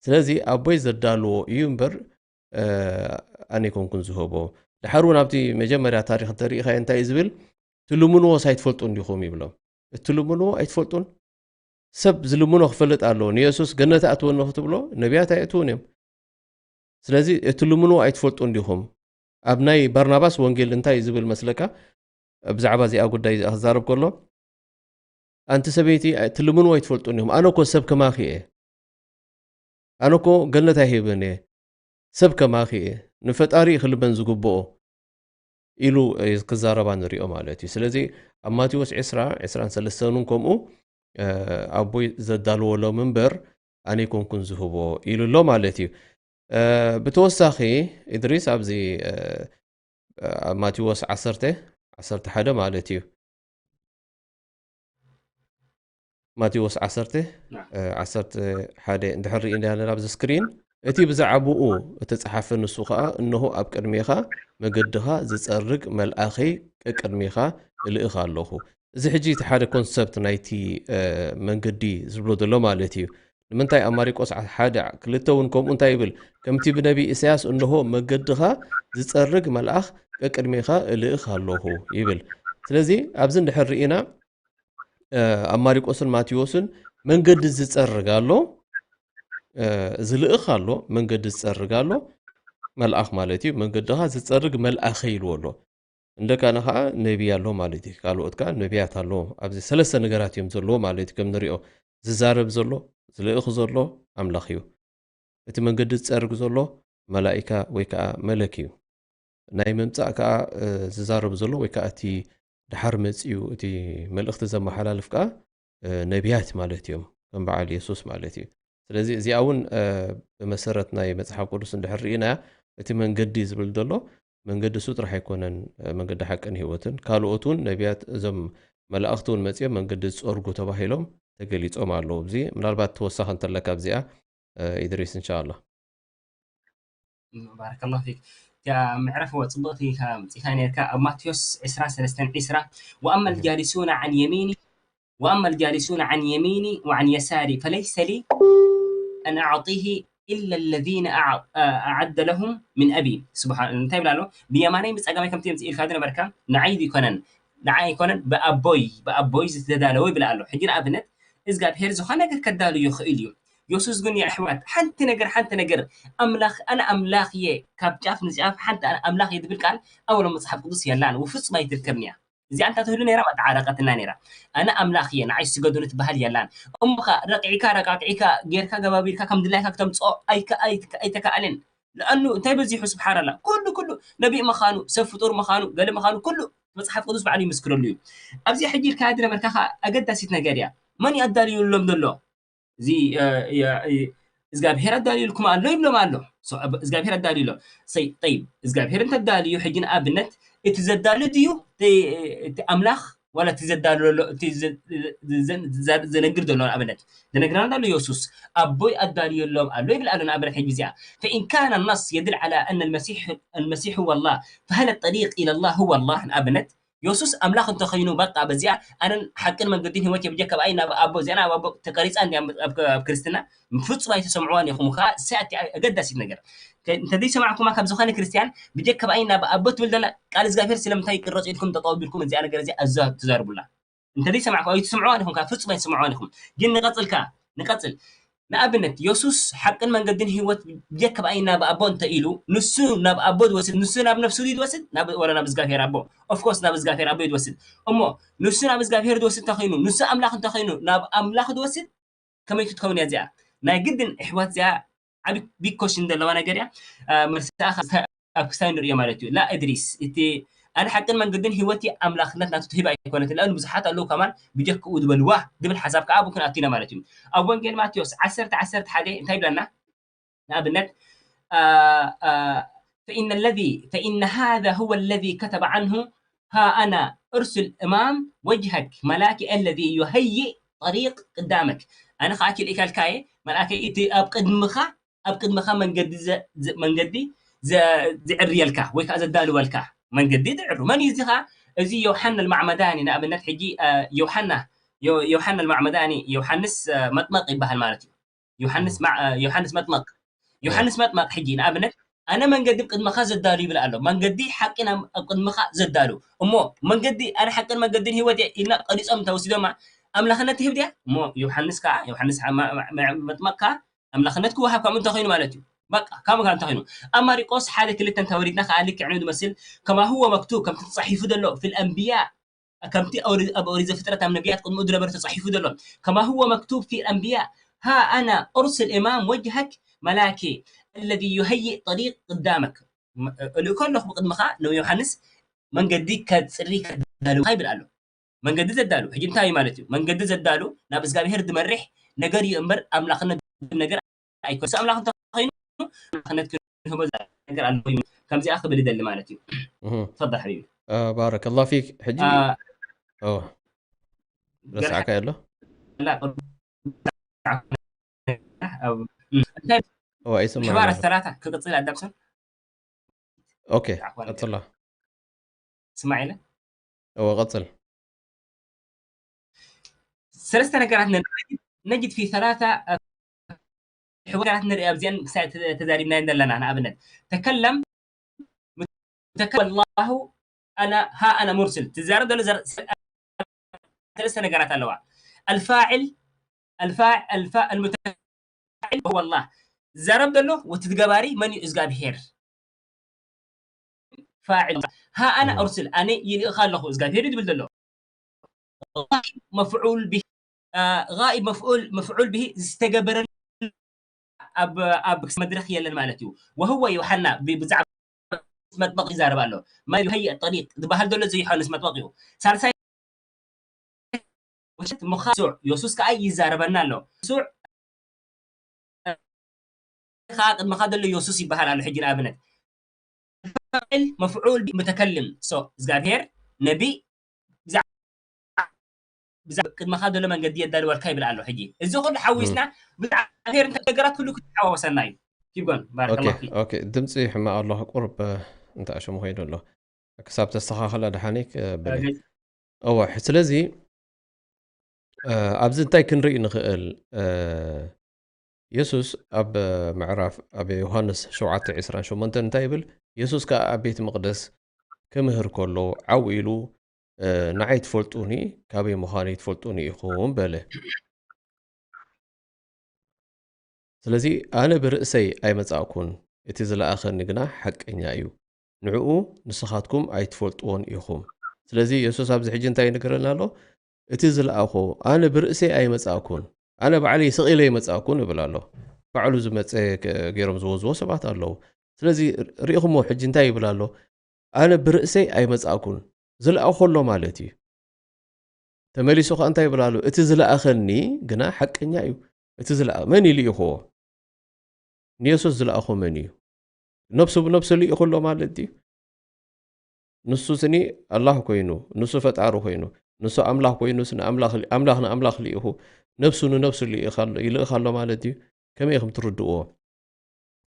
ስለዚ ኣቦይ ዘዳልዎ እዩ እምበር ኣነ ኣይኮንኩን ዝህቦ። ድሓር እውን ኣብቲ መጀመርያ ታሪኽ እንተሪኢኻዮ እንታይ እዩ ዝብል? ትልምንዎስ ኣይትፈልጡን ዲኹም ይብሎም። እትልምንዎ ኣይትፈልጡን? ሰብ ዝልምኖ ክፈልጥ ኣለዎ። ንየሱስ ገነት ኣእትወኒ ክትብሎ ነቢያት ኣይእትውን እዮም። ስለዚ እትልምንዎ ኣይትፈልጡን ዲኹም? ኣብ ናይ ባርናባስ ወንጌል እንታይ እዩ ዝብል መስለካ? ብዛዕባ እዚኣ ጉዳይ እዚኣ ክዛረብ ከሎ ኣንቲ ሰበይቲ ትልምንዎ ኣይትፈልጡን ኢኹም። ኣነ እኮ ሰብ ከማኺ እየ። ኣነ እኮ ገነት ኣይህብን እየ። ሰብ ከማኺ እየ። ንፈጣሪ እዩ ክልመን ዝግብኦ ኢሉ እዩ ክዛረባ ንሪኦ ማለት እዩ። ስለዚ ኣብ ማቴዎስ ዕስራ ዕስራን ሰለስተን እውን ከምኡ ኣቦይ ዘዳልወሎም እምበር ኣነ ኣይኮንኩን ዝህቦ ኢሉ ኣሎ ማለት እዩ። ብተወሳኺ ኢድሪስ ኣብዚ ኣብ ማቴዎስ ዓሰርተ ዓሰርተ ሓደ ማለት እዩ። ማቴዎስ ዓሰርተ ዓሰርተ ሓደ እንድሕር ርኢና ኣለና ኣብዚ ስክሪን፣ እቲ ብዛዕባኡ እተጸሓፈ ንሱ ኸኣ፣ እንሆ ኣብ ቅድሜኻ መገድኻ ዝጸርግ መልኣኸይ ቀቅድሜኻ እልእኽ ኣለኹ። እዚ ሕጂ እቲ ሓደ ኮንሰፕት ናይቲ መንገዲ ዝብሎ ዘሎ ማለት እዩ። ንምንታይ ኣብ ማሪቆስ ሓደ ክልተ እውን ከምኡ እንታይ ይብል? ከምቲ ብነቢ ኢሳያስ እንሆ መገድኻ ዝጸርግ መልኣኽ ቀቅድሜኻ እልእኽ ኣለኹ ይብል። ስለዚ ኣብዚ እንድሕር ርኢና ኣብ ማሪቆስን ማቴዎስን መንገዲ ዝጸርግ ኣሎ፣ ዝልእኽ ኣሎ፣ መንገዲ ዝጸርግ ኣሎ፣ መልኣኽ ማለት እዩ። መንገድኻ ዝጸርግ መልኣኸይ ኢልዎ ኣሎ። እንደካነ ኸዓ ነቢይ ኣሎ ማለት እዩ። ካልኦት ከኣ ነቢያት ኣለዎ። ኣብዚ ሰለስተ ነገራት እዮም ዘለዎ ማለት እዩ። ከም ንሪኦ ዝዛረብ ዘሎ ዝልእኽ ዘሎ ኣምላኽ እዩ። እቲ መንገዲ ዝጸርግ ዘሎ መላኢካ ወይ ከኣ መለክ እዩ። ናይ ምምጻእ ከኣ ዝዛረብ ዘሎ ወይ ከኣ እቲ ድሓር መጺኡ እቲ መልእኽቲ ዘመሓላልፍ ከኣ ነቢያት ማለት እዮም፣ ከም በዓል የሱስ ማለት እዩ። ስለዚ እዚኣ እውን ብመሰረት ናይ መጽሓፍ ቅዱስ እንድሕር ርኢናያ እቲ መንገዲ ዝብል ዘሎ መንገዲ እሱ ጥራሕ ኣይኮነን፣ መንገዲ ሓቅን ህይወትን ካልኦት እውን ነቢያት እዞም መላእኽቲ እውን መጺኦም መንገዲ ዝጸርጉ ተባሂሎም ተገሊጾም ኣለዉ። እዚ ምናልባት ተወሳኺ እንተለካ ኣብዚኣ ኢድሪስ እንሻኣላ። ባረከላሁ ፊክ። እቲኣ መዕረፊ ጽብቕቲ ኢኻ ኣምጺእካ ነርካ ኣብ ማቴዎስ ዕስራ ሰለስተን ዕስራ ወኣማ ልጃሊሱና ዓን የሚኒ ወኣማ ልጃሊሱና ዓን የሚኒ ወዓን የሳሪ ፈለይሰ ሊ ኣን ኣዕጢሂ ኢላ ለዚነ ኣዓደ ለሁም ምን ኣቢ። ስብሓን እንታይ ይብላ ኣሎ? ብየማናይ ብጸጋማይ ከምቲ የምጽእ ኢልካ ዝነበርካ ንዓይ ይኮነን ንዓይ ኣይኮነን ብኣቦይ ብኣቦይ ዝተዳለወ ይብላ ኣሎ። ሕጂ ንኣብነት እግዚኣብሔር ዝኾነ ነገር ከዳሉ ይኽእል እዩ። የሱስ ግን የሕዋት ሓንቲ ነገር ሓንቲ ነገር ኣምላኽ ኣነ ኣምላኽ እየ ካብ ጫፍ ንጫፍ ሓንቲ ኣነ ኣምላኽ እየ ትብል ቃል ኣብ ወሎ መጽሓፍ ቅዱስ የላን፣ ውፍጹም ኣይትርከብን እያ። እዚኣ እንታ ትህሉ ነይራ መተዓረቀትና ነይራ። ኣነ ኣምላኽ እየ ንዓይ ስገዱኒ ትበሃል የላን። እሞ ኸ ረቂዕካ ረቃቂዕካ ጌርካ ገባቢርካ ከም ድላይካ ክተምጽኦ ኣይተከኣልን። ለኣኑ እንታይ በዚሑ ስብሓን ኣላ ኩሉ ኩሉ ነቢይ ምዃኑ ሰብ ፍጡር ምዃኑ ገለ ምዃኑ ኩሉ መጽሓፍ ቅዱስ ባዕሉ ይምስክረሉ እዩ። ኣብዚ ሕጂ ኢልካ ዝነበርካ ከዓ ኣገዳሲት ነገር እያ። መን እዩ ኣዳልዩሎም ዘሎ? እዚ እግዚኣብሔር ኣዳልዩልኩም ኣሎ ይብሎም ኣሎ። እግዚኣብሔር ኣዳልዩሎም። ጠይብ እግዚኣብሔር እንተዳልዩ ሕጂ ንኣብነት እቲ ዘዳሉ ድዩ እቲ ኣምላኽ ዋላ እቲ ዘዳሉ ዘሎ እቲ ዘነግር ዘሎ ንኣብነት ዝነግረና ኣሎ የሱስ ኣቦይ ኣዳልየሎም ኣሎ ይብል ኣሎ ንኣብነት ሕጂ እዚኣ فإن كان النص يدل على أن المسيح المسيح هو الله فهل الطريق إلى الله هو الله ንኣብነት የሱስ ኣምላኽ እንተኾይኑ በቃ በዚኣ ኣነን ሓቅን መንገድን ህይወት የብጀካ ብኣይ ናብ ኣቦ እዚኣ ናብ ኣቦ ተቀሪፃ እንዲ ኣብ ክርስትና ፍፁም ኣይተሰምዕዋን ኢኹም ከዓ እሳ ኣገዳሲት ነገር እንተዘይሰማዕኩማ ካብ ዝኾነ ክርስትያን ብጀካ ብኣይ ናብ ኣቦ ትብል ዘላ ቃል እግዚኣብሔር ስለምንታይ ይቅረፁ ኢልኩም ጠጠው ቢልኩም እዚኣ ነገር እዚኣ ኣዛ ትዛርቡላ እንተዘይሰማዕኩም ኣይትስምዕዋን ኢኹም ከዓ ፍፁም ኣይትስምዕዋን ኢኹም ግን ንቀፅል ከዓ ንቀፅል ንኣብነት የሱስ ሓቅን መንገድን ህይወት ብጀካ ብኣይ ናብ ኣቦ እንተ ኢሉ ንሱ ናብ ኣቦ ዝወስድ ንሱ ናብ ነፍሱ ድዩ ዝወስድ ወላ ናብ እግዚኣብሔር ኣቦ ኦፍኮርስ ናብ እግዚኣብሔር ኣቦ እዩ ዝወስድ እሞ ንሱ ናብ እግዚኣብሔር ዝወስድ እንተኮይኑ ንሱ ኣምላኽ እንተኮይኑ ናብ ኣምላኽ ዝወስድ ከመይ ክትከውን እያ እዚኣ ናይ ግድን ኣሕዋት እዚኣ ዓቢ ቢግ ኮሽን ዘለዋ ነገር እያ መልስኣ ኣብ ክስታይ ንሪኦ ማለት እዩ ላ እድሪስ እቲ ኣነ ሓቅን መንገድን ህይወት ኣምላኽነት ናቱ ትህብ ኣይኮነትን ለኣኑ ብዙሓት ኣለዉ ከማን ብጀክኡ ዝበልዋ ዝብል ሓሳብ ከዓ ኣብኡ ክንኣቱ ኢና ማለት እዩ ኣብ ወንጌል ማቴዎስ ዓሰርተ ዓሰርተ ሓደ እንታይ ይብለና ንኣብነት فإن الذي فإن هذا هو الذي كتب عنه ها أنا أرسل أمام وجهك ملاكي الذي يهيئ طريق قدامك ኣነ ከዓ ክልእካልካየ መልኣከይ እቲ ኣብ ቅድምኻ ኣብ ቅድመኻ መንገዲ ዘ- ዘ- መንገዲ ዘ- ዝዕርየልካ ወይ ከዓ ዘዳልወልካ መንገዲ ትዕሩ። መን እዩ እዚ ከዓ? እዚ ዮሐና المعمداني ንኣብነት ሕጂ አ፣ ዮሐና ዮ- ዮሐና المعمداني ዮሐንስ አ፣ መጥመቅ ይበሃል ማለት እዩ። ዮሐንስ ማ- አ፣ ዮሐንስ መጥመቅ ዮሐንስ መጥመቅ ሕጂ ንኣብነት ኣነ መንገዲ ቅድመኻ ዘዳሉ ይብል ኣሎ። መንገዲ ሓቂ ናብ ኣብ ቅድመኻ ዘዳሉ እሞ መንገዲ ኣነ ሓቅን መንገድን ህይወት እየ ኢልና ቀሪጾም እንተወሲዶማ ኣምላኽነት ትህብ ድያ? እሞ ዮሐንስ ከዓ ዮሐንስ ማ- ማ- ማ- መጥመቅ ከዓ ኣምላኽነት ክወሃብ ከምኡ እንተኾይኑ ማለት እዩ። በቃ ከምኡ ካብ እንተኾይኑ ኣብ ማሪቆስ ሓደ ክልተ እንተወሪድና ከዓ ልክዕ ነው ዝመስል كما هو مكتوب ከምቲ ተጻሒፉ ዘሎ في الأنبياء ከምቲ ኣብ ኦሪት ዘፍጥረት ኣብ ነቢያት ቅድሚኡ ዝነበረ ተጻሒፉ ዘሎ كما هو مكتوب في الأنبياء ها أنا أرسل أمام وجهك ملاكي الذي يهيئ طريق قدامك እልእኮ ኣለኹ ብቅድምኻ ንዮሃንስ መንገዲ ከፅሪ ከዳልውካ ይብል ኣሎ። መንገዲ ዘዳሉ ሕጂ እንታይ እዩ ማለት እዩ? መንገዲ ዘዳሉ ናብ እግዚኣብሄር ዝመርሕ ነገር እዩ እምበር ኣምላኽነት ነገር ኣይኮነስ። ኣምላኽ እንተኾይኑ ኣምላኽነት ክንህቦ ነገር ኣለዎ እዩ። ከምዚኣ ክብል ይደሊ ማለት እዩ። እህ። ተፈضل حبيبي. آه، بارك الله فيك. ሕጂ آه. أوه. رسعك يا الله. لا. እንታይ أوه، أي سمع. حوار الثلاثة ክቅፅል ኣዳምሰን. أوكي. عفواً. قتل الله. ስማዕ ኢለ أوه، قتل. ሰለስተ ነገራት ነ- ነጅድ في ثلاثة ሕወራት ንርኢ ኣብዚአን ክሳይ ተዛሪብና ዘለና ንኣብነት ተከለም ተከለም الله أنا ها أنا مرسل ትዛረብ ዘሎ ዘር- ሰለስተ ነገራት ኣለዋ الفاعل الفاعل الفاعل المتفاعل هو الله ዝዛረብ ዘሎ ወቲ ዝገባሪ መን እዩ እግዚኣብሄር فاعل ها أنا أرسل ኣነ ይልእኻ ኣለኹ እግዚኣብሄር እዩ ዝብል ዘሎ غائب مفعول به غائب مفعول مفعول به ዝተገበረ ኣብ ኣብ መድረኽ የለን ማለት እዩ وهو ዮሐና ብዛዕባ መጥመቕ ይዛረብ ኣሎ ما يهيئ الطريق ዝበሃል ዘሎ እዚ ዮሐንስ መጥመቕ እዩ ሳልሳይ ውሸት ምዃን ሱዕ የሱስ ከዓ ይዛረበና ኣሎ ሱዕ ከዓ ቅድመኻ ዘሎ የሱስ ይበሃል ኣሎ ሕጂ ንኣብነት فاعل مفعول به متكلم so እግዚኣብሄር ነቢ ብዛዕባ ቅድመኻ ዘሎ መንገዲ የዳልወልካ ይብል ኣሎ ሕጂ እዚ ኩሉ ሓዊስና ብዛዕባ እግዚኣብሄር እንታይ ነገራት ኩሉ ክትሓዋወሰና እዩ ኪጎን ባረከላ ኦኬ ድምፂ ሕማቅ ኣሎ ቁርብ እንታይ ሽሙ ኮይኑ ኣሎ ክሳብ ተስተኻኸለ ደሓኒ ክብል እወ ስለዚ ኣብዚ እንታይ ክንርኢ ንኽእል የሱስ ኣብ ምዕራፍ ኣብ ዮሃንስ ሸውዓተ ዕስራን ሸሞንተን እንታይ ይብል የሱስ ከኣ ኣብ ቤት መቕደስ ክምህር ከሎ ዓው ኢሉ ንዓይ ትፈልጡኒ ካበይ ምዃነይ ትፈልጡኒ ኢኹም በለ ስለዚ ኣነ ብርእሰይ ኣይመጻእኩን፣ እቲ ዝለኣኸኒ ግና ሓቀኛ እዩ። ንዕኡ ንስኻትኩም ኣይትፈልጥዎን ኢኹም። ስለዚ የሱስ ኣብዚ ሕጂ እንታይ ይነግረና ኣሎ? እቲ ዝለኣኾ ኣነ ብርእሰይ ኣይመጻእኩን፣ ኣነ ባዕለይ ስቕ ኢለ ኣይመጻእኩን ይብል ኣሎ። ባዕሉ ዝመጸ ገይሮም ዝወዝዎ ሰባት ኣለዉ። ስለዚ ርኢኹሞ ሕጂ እንታይ ይብል ኣሎ? ኣነ ብርእሰይ ኣይመጻእኩን፣ ዝለኣኾ ኣሎ ማለት እዩ። ተመሊሱ ከኣ እንታይ ይብል ኣሎ? እቲ ዝለኣኸኒ ግና ሓቀኛ እዩ። እቲ ዝለኣ መን እዩ ልኢኽዎ? ንየሱስ ዝለኣኾ መን እዩ? ነብሱ ብነብሱ ልኢኹ ኣሎ ማለት ድዩ? ንሱ ስኒ ኣላህ ኮይኑ፣ ንሱ ፈጣሪ ኮይኑ፣ ንሱ ኣምላኽ ኮይኑስ ንኣምላኽ ኣምላኽ ንኣምላኽ ልኢኹ ነብሱ ንነብሱ ልኢኽ ኣሎ- ይልእኽ ኣሎ ማለት ድዩ? ከመይ ኢኹም ትርድእዎ?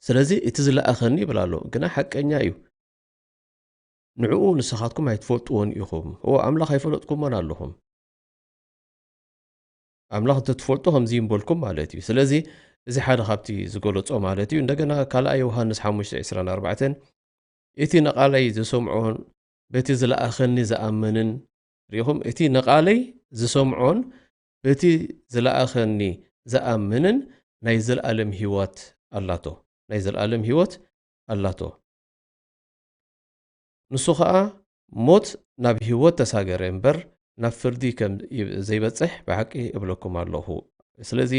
ስለዚ እቲ ዝለኣኸኒ ይብል ኣሎ፣ ግና ሓቀኛ እዩ። ንዕኡ ንስኻትኩም ኣይትፈልጥዎን ኢኹም። እወ ኣምላኽ ኣይፈለጥኩሞን ኣለኹም። ኣምላኽ እንተትፈልጡ ከምዚ ይምበልኩም ማለት እዩ። ስለዚ እዚ ሓደ ካብቲ ዝገለጾ ማለት እዩ። እንደገና ካልኣይ ዮሃንስ ሓሙሽተ ዕስራን ኣርባዕተን እቲ ንቓለይ ዝሰምዖን በቲ ዝለኣኸኒ ዝኣምንን ርኢኹም እቲ ንቓለይ ዝሰምዖን በቲ ዝለኣኸኒ ዝኣምንን ናይ ዘለኣለም ህይወት ኣላቶ ናይ ዘለኣለም ህይወት ኣላቶ ንሱ ኸኣ ሞት ናብ ህይወት ተሳገረ እምበር ናብ ፍርዲ ከም ዘይበጽሕ ብሓቂ እብለኩም ኣለኹ ስለዚ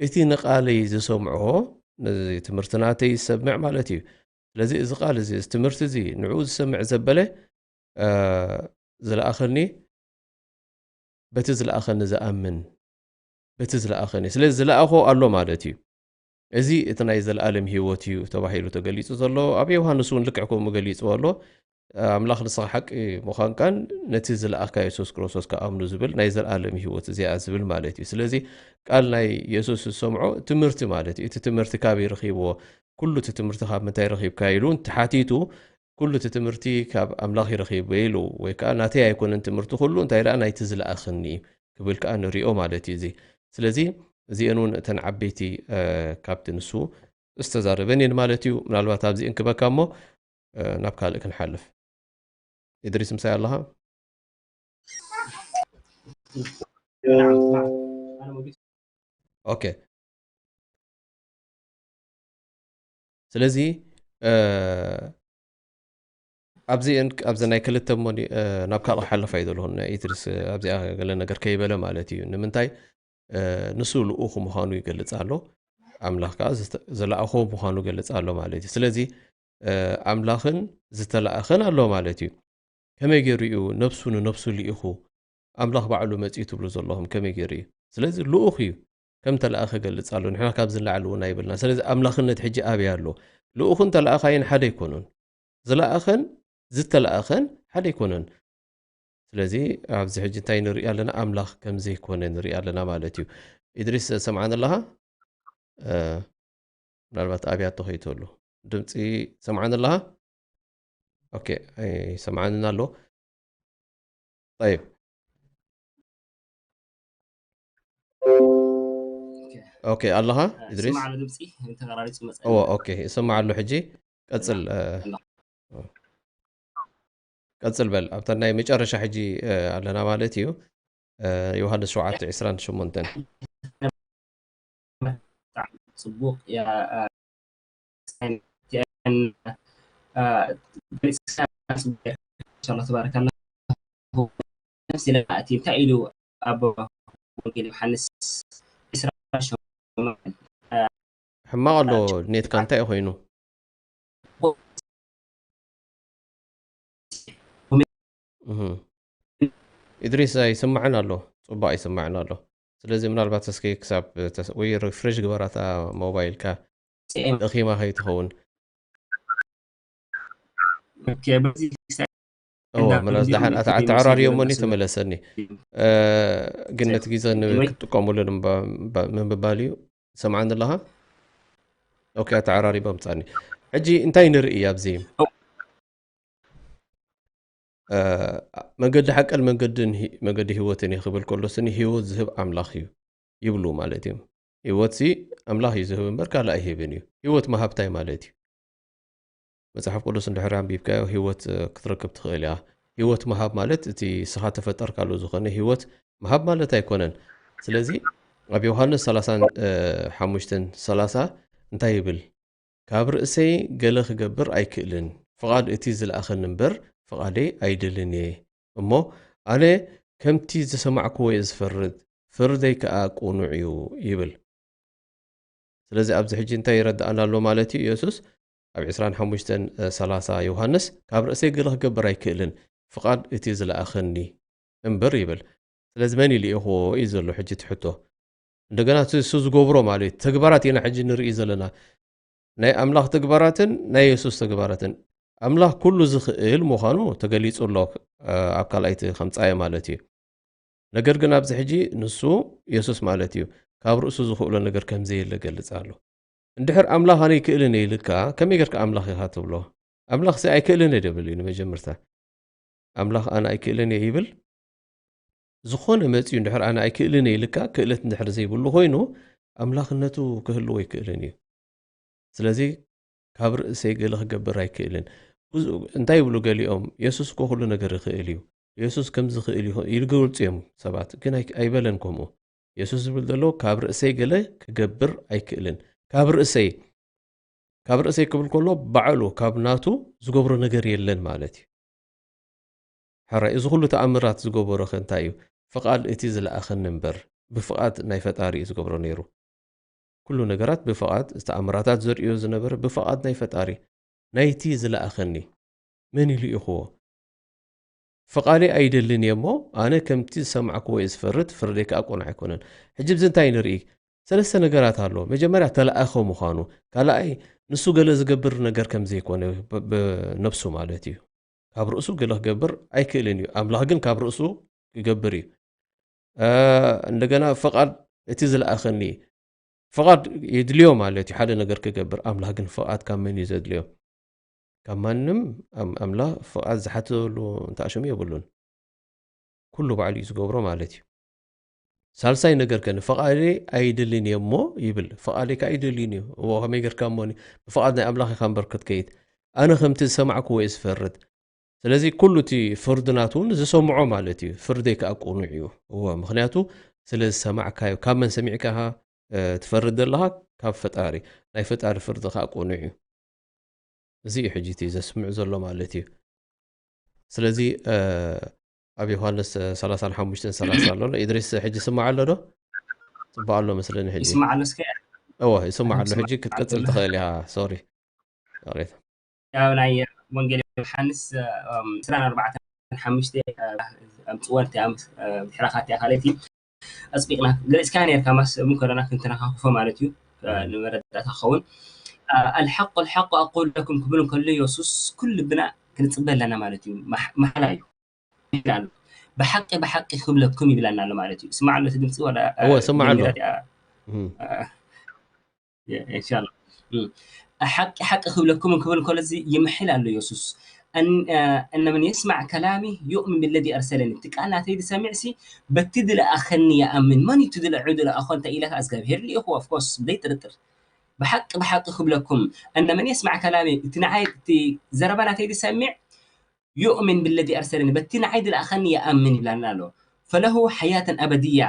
እቲ ንቓለይ ዝሰምዖ ነዚ ትምህርቲ ናተይ ዝሰምዕ ማለት እዩ ስለዚ እዚ ቃል እዚ እዚ ትምህርቲ እዚ ንዕኡ ዝሰምዕ ዘበለ ዝለኣኸኒ በቲ ዝለኣኸኒ ዝኣምን በቲ ዝለኣኸኒ ስለዚ ዝለኣኾ ኣሎ ማለት እዩ እዚ እቲ ናይ ዘለኣለም ህይወት እዩ ተባሂሉ ተገሊጹ ዘሎ ኣብ ዮሃንስ እውን ልክዕ ከምኡ ገሊጽዎ ኣሎ ኣምላኽ ንስኻ ሓቂ ምዃንካን ነቲ ዝለኣኽካ የሱስ ክርስቶስ ከኣምኑ ዝብል ናይ ዘለኣለም ህይወት እዚኣ ዝብል ማለት እዩ። ስለዚ ቃል ናይ የሱስ ዝሰምዖ ትምህርቲ ማለት እዩ። እቲ ትምህርቲ ካበይ ረኺብዎ? ኩሉ እቲ ትምህርቲ ካብ ምንታይ ረኺብካ? ኢሉ እንተሓቲቱ፣ ኩሉ እቲ ትምህርቲ ካብ ኣምላኽ እዩ ረኺበ ኢሉ፣ ወይ ከኣ ናተይ ኣይኮነን ትምህርቲ ኩሉ፣ እንታይ ደኣ ናይቲ ዝለኣኽኒ እዩ ክብል ከኣ ንሪኦ ማለት እዩ እዚ። ስለዚ እዚአን እውን እተን ዓበይቲ፣ እ፣ ካብቲ ንሱ ዝተዛረበን እየን ማለት እዩ። ምናልባት ኣብዚ እንክበካ እሞ፣ እ፣ ናብ ካልእ ክንሓልፍ። ኢድሪስ ምሳይ ኣለኻ? ኦኬ። ስለዚ፣ እ፣ ኣብዚአን፣ ኣብዚ ናይ ክልተ እሞ ኒ-፣ እ፣ ናብ ካልእ ክሓልፍ ኣይደለኹን። ናይ ኢድሪስ፣ እ፣ ኣብዚኣ ገለ ነገር ከይበለ ማለት እዩ። ንምንታይ? እ፣ ንሱ ልኡኹ ምዃኑ ይገልጽ ኣሎ። ኣምላኽ ከኣ ዝተ-፣ ዝለኣኾ ምዃኑ ይገልጽ ኣሎ ማለት እዩ። ስለዚ፣ እ፣ ኣምላኽን ዝተላእኸን ኣሎ ማለት እዩ። ከመይ ገይሩ እዩ ነብሱ ንነብሱ ልኢኹ? ኣምላኽ ባዕሉ መጺኡ ትብሉ ዘለኹም ከመይ ገይሩ እዩ? ስለዚ ልኡኽ እዩ። ከም ተላእኸ ይገልጽ ኣሎ። ንሕና ካብዚ ንላዕሊ እውን ኣይብልና። ስለዚ ኣምላኽነት ሕጂ ኣበይ ኣሎ? ልኡኽን ተላእኻይን ሓደ ኣይኮኑን። ዝለኣኸን ዝተላእኸን ሓደ ኣይኮነን። ስለዚ ኣብዚ ሕጂ እንታይ ንርኢ ኣለና? ኣምላኽ ከም ዘይኮነ ንርኢ ኣለና ማለት እዩ። ኢድሪስ፣ ሰምዓኒ ኣለኻ? እ፣ ምናልባት ኣብያቶ ከይትህሉ። ድምፂ ሰምዓኒ ኣለኻ? ኦኬ፣ ኣይሰምዓንን ኣሎ። ጠይብ። ኦኬ፣ ኣለኻ ኢድሪስ? ይሰማዕ ኣሎ ድምፂ? ተቆራሪፁ መፀ። እዎ፣ ኦኬ፣ ይሰማዕ ኣሎ ሕጂ። ቀፅል፣ እ፣ ኣሎ። ቀፅል በል። ኣብታ ናይ መጨረሻ ሕጂ፣ እ፣ ኣለና ማለት እዩ። እ፣ ዮሃንስ ሸውዓተ ዕስራን ሸሞንተን። ብጣዕሚ ፅቡቅ፣ ያ፣ እ፣ እ፣ ገሊፅካ፣ ፅቡቅ፣ ማሻኣላህ፣ ተባረካላ። ነፍሲ ለማእቲ እንታይ ኢሉ ኣብ ወንጌል ዮሃንስ ዕስራ ሸሞንተ፣ እ፣ ሕማቕ ኣሎ ኔትካ፣ እንታይ እዩ ኮይኑ? እህ። ኢድሪስ ኣይስማዕን ኣሎ፣ ጽቡቕ ኣይስማዕን ኣሎ። ስለዚ ምናልባት እስኪ ክሳብ ተስ-፣ ወይ ሪፍሬሽ ግበራታ ሞባይልካ፣ ሲኤም። ደኺማ ከይትኸውን። ኦኬ፣ በዚ ክሳብ እዎ፣ እንዳ ምናልባት ኮምፒውተር ደሓን ኣተ-፣ ይመስለኒ ኣተዓራርዮ እሞ ዘሎ ተመለሰኒ። እ፣ ግን ነቲ ግዜ ን-፣ ወይ ክትጥቀሙሉ ንምባ-፣ ምባ-፣ ምባል እዩ። ሰምዓኒ ኣለኻ? ኦኬ፣ ኣተዓራሪቦ ምጻኒ። ሕጂ እንታይ ንርኢ ኣብዚ? ኦ። እ፣ መንገዲ ሓቅን መንገድን ሂ-፣ መንገዲ ህይወትን እየ ክብል ከሎ ስኒ ህይወት ዝህብ ኣምላኽ እዩ ይብሉ ማለት እዮም። ህይወትሲ ኣምላኽ እዩ ዝህብ እምበር ካልእ ኣይህብን እዩ። ህይወት ምሃብ እንታይ ማለት እዩ? መጽሓፍ ቅዱስ እንድሕር ኣንቢብካዮ ህይወት፣ እ፣ ክትረክብ ትኽእል ኢኻ። ህይወት ምሃብ ማለት እቲ ንስኻ ተፈጠርካሉ ዝኾነ ህይወት ምሃብ ማለት ኣይኮነን። ስለዚ ኣብ ዮሃንስ ሰላሳን፣ እ፣ ሓሙሽተን ሰላሳ እንታይ ይብል? "ካብ ርእሰይ ገለ ክገብር ኣይክእልን፣ ፍቓድ እቲ ዝለኣኸኒ እምበር ፍቓደይ ኣይደልን እየ። እሞ ኣነ ከምቲ ዝሰማዕክዎ እየ ዝፈርድ፣ ፍርደይ ከኣ ቅኑዕ እዩ" ይብል። ስለዚ ኣብዚ ሕጂ እንታይ ይረድኣና ኣሎ ማለት እዩ? የሱስ ኣብ ዕስራን ሓሙሽተን ሰላሳ ዮሃንስ፣ "ካብ ርእሰይ ገለ ክገብር ኣይክእልን፣ ፍቓድ እቲ ዝለኣኸኒ እምበር" ይብል። ስለዚ መን እዩ ልኢኽዎ እዩ ዘሎ ሕጂ እቲ ሕቶ። እንደገና እቲ እሱ ዝገብሮ ማለት እዩ፣ ተግባራት ኢና ሕጂ ንርኢ ዘለና። ናይ ኣምላኽ ተግባራትን ናይ የሱስ ተግባራትን። ኣምላኽ ኩሉ ዝኽእል ምዃኑ ተገሊጹ ኣሎ፣ እ፣ ኣብ ካልኣይቲ ከምጻየ ማለት እዩ። ነገር ግን ኣብዚ ሕጂ ንሱ፣ የሱስ ማለት እዩ፣ ካብ ርእሱ ዝኽእሎ ነገር ከም ዘየለ ገልጽ ኣሎ። እንድሕር ኣምላኽ ኣነ ኣይክእልን እየ ኢልካ፣ ከመይ ጌርካ ኣምላኽ ኢኻ ትብሎ? ኣምላኽሲ ኣይክእልን እየ ደብል እዩ ንመጀመርታ። ኣምላኽ ኣነ ኣይክእልን እየ ይብል። ዝኾነ መጺኡ እንድሕር ኣነ ኣይክእልን እየ ኢልካ፣ ክእለት እንድሕር ዘይብሉ ኮይኑ፣ ኣምላኽነቱ ክህልዎ ኣይክእልን እዩ። ስለዚ ካብ ርእሰይ ገለ ክገብር ኣይክእልን። ብዙ፣ እንታይ ይብሉ ገሊኦም? "የሱስ እኮ ኩሉ ነገር ይኽእል እዩ። የሱስ ከም ዝኽእል ይኹ-" ይገልጹ እዮም ሰባት፣ ግን ኣይ-፣ ኣይበለን ከምኡ። የሱስ ዝብል ዘሎ፣ "ካብ ርእሰይ ገለ ክገብር ኣይክእልን።" ካብ ርእሰይ፣ ካብ ርእሰይ ክብል ከሎ፣ ባዕሉ ካብ ናቱ ዝገብሮ ነገር የለን ማለት እዩ። ሕራይ፣ እዚ ኩሉ ተኣምራት ዝገበሮ ኸ እንታይ እዩ? ፍቓድ እቲ ዝለኣኸኒ እምበር፣ ብፍቓድ ናይ ፈጣሪ እዩ ዝገብሮ ነይሩ። ኩሉ ነገራት ብፍቓድ፣ ተኣምራታት ዘርእዮ ዝነበረ ብፍቓድ ናይ ፈጣሪ፣ ናይቲ ዝለኣኸኒ። መን እዩ ልኢኽዎ? "ፍቓደይ ኣይደልን እየ እሞ፣ ኣነ ከምቲ ዝሰማዕክዎ እየ ዝፈርድ፣ ፍርደይ ከኣ ቅኑዕ ኣይኮነን።" ሕጂ ኣብዚ እንታይ ንርኢ? ሰለስተ ነገራት ኣሎ። መጀመርያ ተለኣኸ ምዃኑ፣ ካልኣይ ንሱ ገለ ዝገብር ነገር ከም ዘይኮነ፣ ብ-፣ ብነብሱ ማለት እዩ። ካብ ርእሱ ገለ ክገብር ኣይክእልን እዩ። ኣምላኽ ግን ካብ ርእሱ ክገብር እዩ። እ፣ እንደገና ፍቓድ እቲ ዝለኣኸኒ፣ ፍቓድ የድልዮ ማለት እዩ ሓደ ነገር ክገብር። ኣምላኽ ግን ፍቓድ ካብ መን እዩ ዘድልዮ? ካብ ማንም። ኣም-፣ ኣምላኽ ፍቓድ ዝሓተሉ እንተኣሸሙ የብሉን። ኩሉ ባዕሉ እዩ ዝገብሮ ማለት እዩ። ሳልሳይ ነገር ከ፣ "ፍቓደይ ኣይደልን እየ እሞ" ይብል። ፍቓደይ ከኣ ኣይደልን እዩ። እዎ፣ ከመይ ጌርካ እሞኒ? ብፍቓድ ናይ ኣምላኽ ኢኻ እምበር ክትከይድ። ኣነ ከምቲ ዝሰማዕክዎ እየ ዝፈርድ። ስለዚ ኩሉ እቲ ፍርዲ ናቱ እውን ዝሰምዖ ማለት እዩ። ፍርደይ ከኣ ቅኑዕ እዩ። እዎ፣ ምኽንያቱ ስለ ዝሰማዕካዮ። ካብ መን ሰሚዕካ ኢኻ፣ እ፣ ትፈርድ ዘለኻ? ካብ ፈጣሪ። ናይ ፈጣሪ ፍርዲ ከኣ ቅኑዕ እዩ። እዚ እዩ ሕጂ እቲ ዘስምዕ ዘሎ ማለት እዩ። ስለዚ፣ እ፣ ኣብ ዮሃንስ ሰላሳን ሓሙሽተን ሰላሳ ኣሎ። ኢድሪስ፣ ሕጂ ይስማዕ ኣሎ ዶ? ጽቡቕ ኣሎ መስለኒ ሕጂ። ይስማዕ ኣሎ እስከ? እወ፣ ይስማዕ ኣሎ። ይስማዕ ሕጂ ክትቀጽል ኣሎ። ትኽእል ኢኻ። ሶሪ። ይቕሬታ። ያው ናይ ወንጌል ዮሃንስ፣ እም፣ ዕስራን ኣርባዕተን ሓሙሽተ፣ እ፣ ኣምጽወልቲ፣ ኣም-፣ እ፣ ድሕራኻ እቲኣ ካልኣይቲ ኣጽቢቕና ገሊጽካ ኔርካ፣ ማስ እሙ ከለና ክንተነኻኽፎ ማለት እዩ፣ እ፣ እም። ንመረዳእታ ክኸውን። እ፣ "ኣልሓቁ፣ ኣልሓቁ ኣቁሉ ለኩም" ክብል እንከሎ የሱስ ኩሉ ልብና ክንጽበ ኣለና ማለት እዩ። ማሕ-፣ ማሕላ እዩ። ይብለና ኣሎ። "ብሓቂ፣ ብሓቂ ክብለኩም" ይብለና ኣሎ ማለት እዩ። ስማዕ ኣሎ እቲ ድምጺ ወላ፣ እወ፣ ስማዕ ኣሎ። ጀሚራ እቲኣ፣ እም። እ፣ የ-፣ ኢንሻላህ። እም። "ሓቂ፣ ሓቂ ክብለኩም" ክብል ከሎ እዚ ይምሕል ኣሎ የሱስ። "እን-፣ እ፣ እነ መን የስማዕ ከላሚ ዩእምን ብለዚ ኣርሰለኒ" እቲ ቃል ናተይ ዝሰምዕ ሲ በቲ ዝለኣኸኒ ይኣምን። መን እዩ እቲ ዝለ-፣ ዝለኣኾ እንተ ኢለ ከኣ እግዚኣብሄር ልኢኹ፣ of course፣ ብዘይ ጥርጥር። "ብሓቂ፣ ብሓቂ ክብለኩም፣ እነ መን የስማዕ ከላሚ" እቲ ንዓይ፣ እቲ ዘረባ ናተይ ዝሰምዕ "ዩእምን ብለዚ ኣርሰለኒ" በቲ ንዓይ ዝለኣኸኒ ይኣምን ይብላና ኣሎ። "ፈለሁ ሓያተን ኣበድያ"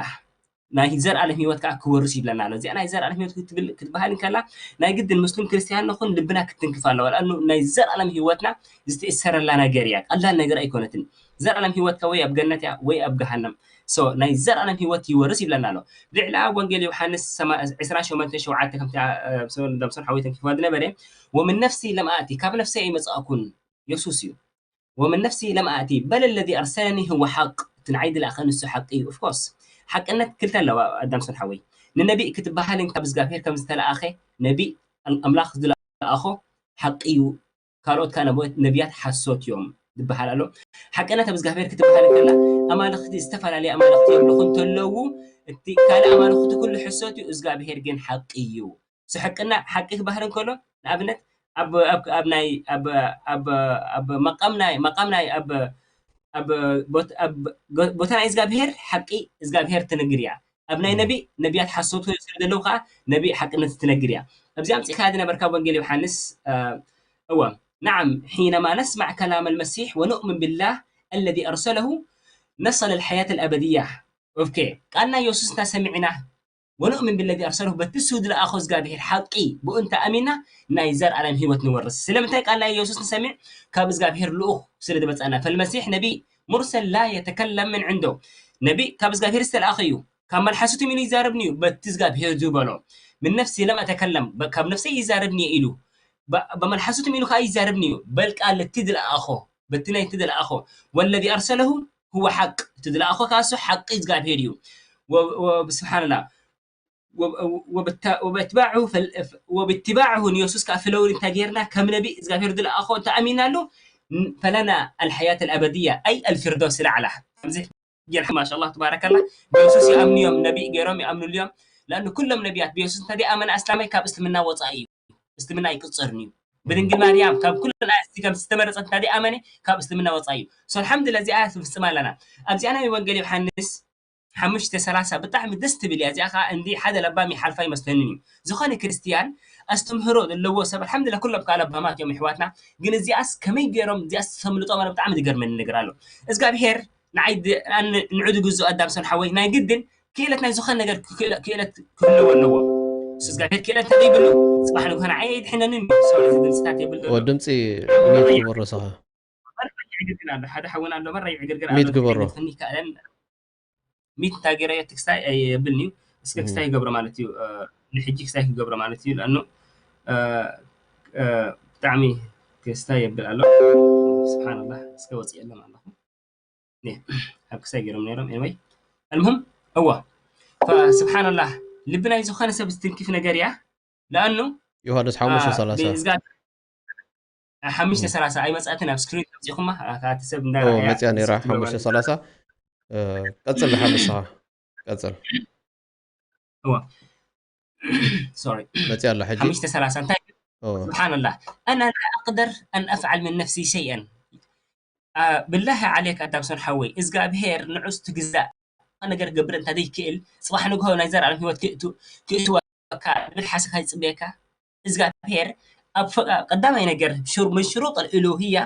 ናይ ዘልኣለም ህይወት ከዓ ክወርስ ይብለና ኣሎ። እዚኣ ናይ ዘልኣለም ህይወት ክትብል፣ ክትበሃል እንከላ ናይ ግድን ሙስሊም ክርስትያን ንኹን ልብና ክትንክፍ ኣለዋ። ለኣኑ ናይ ዘልኣለም ህይወትና ዝተእሰረላ ነገር እያ። ቀላል ነገር ኣይኮነትን። ዘልኣለም ህይወትካ ወይ ኣብ ገነት እያ ወይ ኣብ ገሃነም። So ናይ ዘልኣለም ህይወት ይወርስ ይብለና ኣሎ። ልዕሊ ኣብ ወንጌል ዮሃንስ ሰማ-፣ ዕስራን ሸሞንተን ሸውዓተ ከምቲ፣ እ፣ ዳምሶን ሓወይ ተንኪፍዋ ዝነበረ "ወምን ነፍሲ ለም ኣእቲ" ካብ ነፍሰይ ኣይመጻእኩን፣ የሱስ እዩ። "ወምን ነፍሲ ለም ኣእቲ በለ ለዚ ኣርሰለኒ ህወ ሓቅ" እቲ ንዓይ ዝለኣኸ ንሱ ሓቂ እዩ። Of course ሓቅነት ክልተ ኣለዋ ኣዳምሶን ሓወይ። ንነቢእ ክትበሃልን ካብ እግዚኣብሔር ከም ዝተለኣኸ ነቢእ ኣም-፣ ኣምላኽ ዝለኣኾ ሓቂ እዩ። ካልኦት ከኣ ነቦ-፣ ነቢያት ሓሶት እዮም ዝበሃል ኣሎ። ሓቅነት ኣብ እግዚኣብሔር ክትበሃል እንከላ ኣማልኽቲ፣ ዝተፈላለዩ ኣማልኽቲ የምልኹ እንተለዉ እቲ ካልእ ኣማልኽቲ ኩሉ ሕሶት እዩ፣ እግዚኣብሔር ግን ሓቂ እዩ። ስሕቅና ሓቂ ክበሃል እንከሎ ንኣብነት ኣብ፣ ኣብ፣ ኣብ ናይ፣ ኣብ፣ ኣብ፣ ኣብ መቃም ናይ፣ መቃም ናይ፣ ኣብ፣ ኣብ ቦት-፣ ኣብ ጎ-፣ ቦታ ናይ እግዚኣብሔር ሓቂ እግዚኣብሔር ትነግር እያ። ኣብ ናይ እም። ነቢ፣ ነቢያት ሓሶት ስለ ዘለዉ ከኣ ነቢ ሓቅነት ትነግር እያ። ኣብዚ ኣምጺእካ ዝነበርካ ወንጌል ዮሃንስ፣ እ፣ እወ፣ نعم، حينما نسمع كلام المسيح ونؤمن بالله الذي أرسله نصل الحياة الأبدية። ኦኬ፣ ቃል ናይ የሱስ እንተ ሰሚዕና "ወንእምን ብለዚ ኣርሰለሁ" በቲ እሱ ዝለኣኾ እግዚኣብሔር ሓቂ ብኡ እንተ ኣሚና ናይ ዘልኣለም ህይወት ንወርስ። ስለምንታይ ቃል ናይ የሱስ ንሰሚዕ? ካብ እግዚኣብሔር ልኡኽ ስለ ዝመጸና። ፈልመሲሕ ነቢ ሙርሰል ላ የተከለም ምን ዕንዶ። ነቢ ካብ እግዚኣብሔር ዝተለኣኸ እዩ። ካብ መልሓሱ ትም ኢሉ ይዛረብኒ እዩ። በቲ እግዚኣብሔር ዝበሎ። "ምን ነፍሲ ለም ኣተከለም" በ-፣ ካብ ነፍሰይ ይዛረብኒ እየ ኢሉ። በ-፣ በመልሓሱ ትም ኢሉ ከኣ ይዛረብኒ እዩ። በል ቃል እቲ ዝለኣኾ፣ በቲ ናይቲ ዝለኣኾ። "ወለዚ ኣርሰለሁ ሁወ ሓቅ" እቲ ዝለኣኾ ከኣ እሱ ሓቂ እግዚኣብሔር እዩ። ወ-፣ ወ-፣ ስብሓንላ። ወ-፣ ወ-፣ ወብታ-፣ ወበትባዑ ፈል-፣ ወብትባዕሁ ንየሱስ ከኣ ፍለውል እንተ ጌርና ከም ነቢ እግዚኣብሔር ዝለኣኾ እንተ ኣሚናሉ ን-፣ ፈለና ኣልሓያት ኣልኣበድያ ኣይ ኣልፊርዶስ ልኣዕላ። ከምዚ ጌርካ ማሻላ ተባረከላ ብየሱስ ይኣምኑ እዮም። ነቢ ገይሮም ይኣምኑሉ እዮም። ለኣኑ ኩሎም ነቢያት ብየሱስ እንተ ዘይኣመነ ኣስላማይ ካብ እስልምና ወፃኢ እዩ። እስልምና ኣይቅፀርን እዩ። ብድንግል ማርያም ካብ ኩለን ኣንስቲ ከም ዝተመረፀት እንተ ዘይኣመነ ካብ እስልምና ወፃኢ እዩ። So ኣልሓምዱሊላህ እዚኣ ትፍፅም ኣለና። ኣብዚኣ ናይ ወንጌል ዮሃንስ ሓሙሽተ ሰላሳ ብጣዕሚ ደስ ትብል እያ። እዚኣ ከዓ እንዲ ሓደ ለባም ይሓልፋ ይመስለንን እዩ። ዝኾነ ክርስትያን ኣስተምህሮ ዘለዎ ሰብ ኣልሓምዱሊላህ ኩሎም ከዓ ለባማት እዮም ኣሕዋትና። ግን እዚኣስ ከመይ ገይሮም እዚኣስ ተምልጦ ማለት ብጣዕሚ ዝገርመኒ ነገር ኣሎ። እግዚኣብሄር ንዓይ ድ-፣ ኣነ ንዑ ዝግዝኦ ኣዳምሰን ሓወይ ናይ ግድን ክእለት ናይ ዝኾነ ነገር ክእለ-፣ ክእለት ክህልዎ ኣለዎ። ንሱ እግዚኣብሄር ክእለት እንተዘይብሉ ጽባሕ ንግሆ ንዓይ ኣይድሕነንን እዩ። ሶሪ፣ እዚ ድምፅታት የብል ዘሎ። ወ-፣ ድምፂ ሚዩት ግበሮ ንስኻ። መራ ይዕግርግር ኣሎ። ሓደ ሓውና ኣሎ፣ መራ ይዕግርግር ኣሎ። ሚዩት ግበሮ። ክእለት ይከኣለን። ሚዩት እንታይ ገይረዮ? እቲ ክስታይ የብልኒ እዩ። እስከ እም። ክስታይ ይገብሮ ማለት እዩ። እ፣ ንሕጂ ክስታይ ክገብሮ ማለት እዩ። ለኣኑ፣ እ፣ እ፣ ብጣዕሚ ክስታይ የብል ኣሎ። ስብሓንላህ፣ እስከ ወፅእ የለን ኣለኹ። ኔ፣ ኣብ ክሳይ ገይሮም ነይሮም። Anyway፣ المهم፣ እዋ። ፈስብሓንላህ፣ ልቢ ናይ ዝኾነ ሰብ ዝትንክፍ ነገር እያ። ለኣኑ፣ ዮሃንስ አ፣ ሓሙሽተ ሰላሳ። ብእዝጋ-፣ ሓሙሽተ ሰላሳ ኣይመጻእትን ኣብ ስክሪን ተምጺኹማ እቲ ሰብ እንዳ መጽያ ነይራ ሓሙሽተ ሰላሳ ቀጽል ሓምሳ ቀጽል እዋ ሶሪ መጽያ ኣላ ሕጂ ሓሙሽተ ሰላሳ እንታይ ስብሓንላህ ኣና ላ ኣቅደር ኣን ኣፍዓል ምን ነፍሲ ሸይአን ብላሂ ዓሌክ ኣዳምሶን ሓወይ እዝጋብሄር ንዑስ ትግዛእ ነገር ገብር እንተ ዘይክእል ፅባሕ ንግሆ ናይ ዘርኣለም ህይወት ክእትወካ ዝብል ሓስካ ይፅበየካ እግዚኣብሔር ኣብ ቀዳማይ ነገር ምን ሽሩጥ ልእሉህያ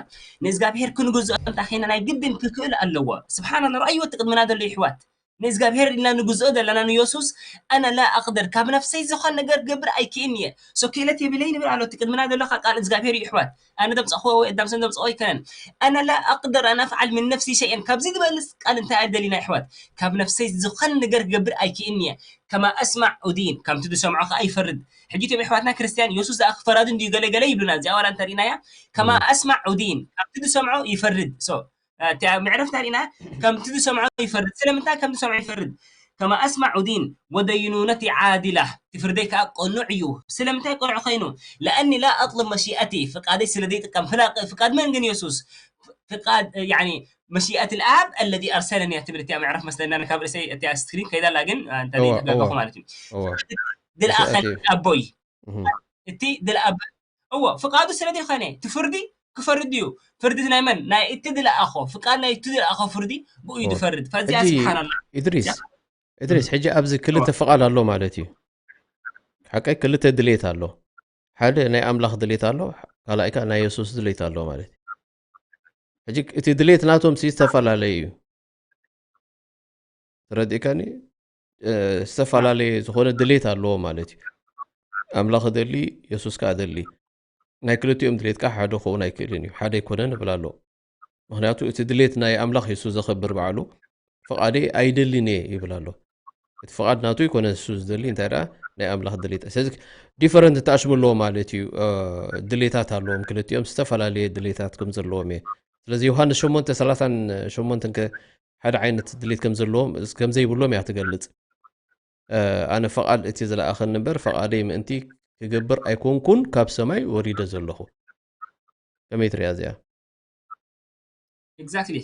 ንእግዚኣብሔር ክንግዝኦ እንታ ኸይና ናይ ግድን ክክእል ኣለዎ ስብሓና ረኣይዎ እቲ ቅድምና ዘሎ ይሕዋት ንእግዚኣብሔር ኢልና ንግዝኦ ዘለና ንየሱስ ኣነ ላ ኣቅደር ካብ ነፍሰይ ዝኾን ነገር ገብር ኣይክእን እየ ሶኬለት የብለይ ንብል ኣሎ እቲ ቅድምና ዘሎ ቃል እግዚኣብሔር እዩ ይሕዋት ኣነ ዘምፀኽዎ ወይ ኣዳምሰን ዘምፀኽዎ ኣይከነን ኣነ ላ ኣቅደር ኣነ ኣፍዓል ምን ነፍሲ ሸይን ካብዚ ዝበልፅ ቃል እንታይ ኣደሊና ይሕዋት ካብ ነፍሰይ ዝኾን ነገር ገብር ኣይክእን እየ ከማ ኣስማዕ ኡዲን ከምቲ ዝሰምዖ ከዓ ይፈርድ ሕጂ እቶም ኣሕዋትና ክርስትያን የሱስ ዝኣ ክፈራዱ እንድዩ ገለገለ ይብሉና እዚኣ ዋላ እንተሪእናያ ከማ ኣስማዕ ኡዲን ከምቲ ዝሰምዖ ይፈርድ so እቲኣ ምዕረፍታ ሪእና ከምቲ ዝሰምዖ ይፈርድ ስለምንታይ ከም ዝሰምዖ ይፈርድ ከማ ኣስማዕ ኡዲን ወደይኑነቲ ዓዲላ እቲ ፍርደይ ከዓ ቅኑዕ እዩ ስለምንታይ ቅኑዕ ኮይኑ ለኣኒ ላ ኣጥልብ መሺኣቲ ፍቃደይ ስለ ዘይጥቀም ፍቃድ መን ግን የሱስ ፍቃድ ያኒ መሺኣት ልኣብ ኣለዚ ኣርሰለኒ እያ ትብል እቲኣ ምዕራፍ መስለና ካብ ርእሰይ እቲኣ ስክሪን ከይዳ ኣላ ግን እንተ ዘይተጋገኹ ማለት እዩ ድልኣኸን ኣቦይ እቲ ድልኣብ እዎ ፍቃዱ ስለ ዘይኮነ እቲ ፍርዲ ክፈርድ እዩ ፍርዲ ናይ መን ናይ እቲ ድልኣኾ ፍቃድ ናይ እቲ ድልኣኾ ፍርዲ ብኡ እዩ ዝፈርድ ፈዚኣ ስብሓን ኣላ ኢድሪስ ኢድሪስ ሕጂ ኣብዚ ክልተ ፍቃድ ኣሎ ማለት እዩ ሓቀይ ክልተ ድሌት ኣሎ ሓደ ናይ ኣምላኽ ድሌት ኣሎ ካልኣይ ከዓ ናይ የሱስ ድሌት ኣሎ ማለት እዩ ሕጂ እቲ ድሌት ናቶም ሲ ዝተፈላለየ እዩ ተረዲእካኒ ዝተፈላለየ ዝኾነ ድሌት ኣለዎ ማለት እዩ ኣምላኽ ደሊ የሱስ ከዓ ደሊ ናይ ክልቲኦም ድሌት ከዓ ሓደ ክኸውን ኣይክእልን እዩ ሓደ ኣይኮነን እብል ኣሎ ምክንያቱ እቲ ድሌት ናይ ኣምላኽ የሱስ ዘኸብር ባዕሉ ፍቓደይ ኣይደልን እየ ይብል ኣሎ እቲ ፍቓድ ናቱ ይኮነ ንሱ ዝደሊ እንታይ ደኣ ናይ ኣምላኽ ድሌት ስለዚ ዲፈረንት ተኣሽሙ ኣለዎ ማለት እዩ ድሌታት ኣለዎም ክልቲኦም ዝተፈላለየ ድሌታት ከም ዘለዎም እየ ስለዚ ዮሃንስ ሸሞንተ ሰላሳን ሸሞንተን ሓደ ዓይነት ድሌት ከም ዘለዎም ከም ዘይብሎም እያ ትገልጽ ኣነ ፈቓድ እቲ ዝለኣኸኒ እምበር ፈቓደይ ምእንቲ ክገብር ኣይኮንኩን ካብ ሰማይ ወሪደ ዘለኹ ከመይ ትሪያ እዚኣ exactly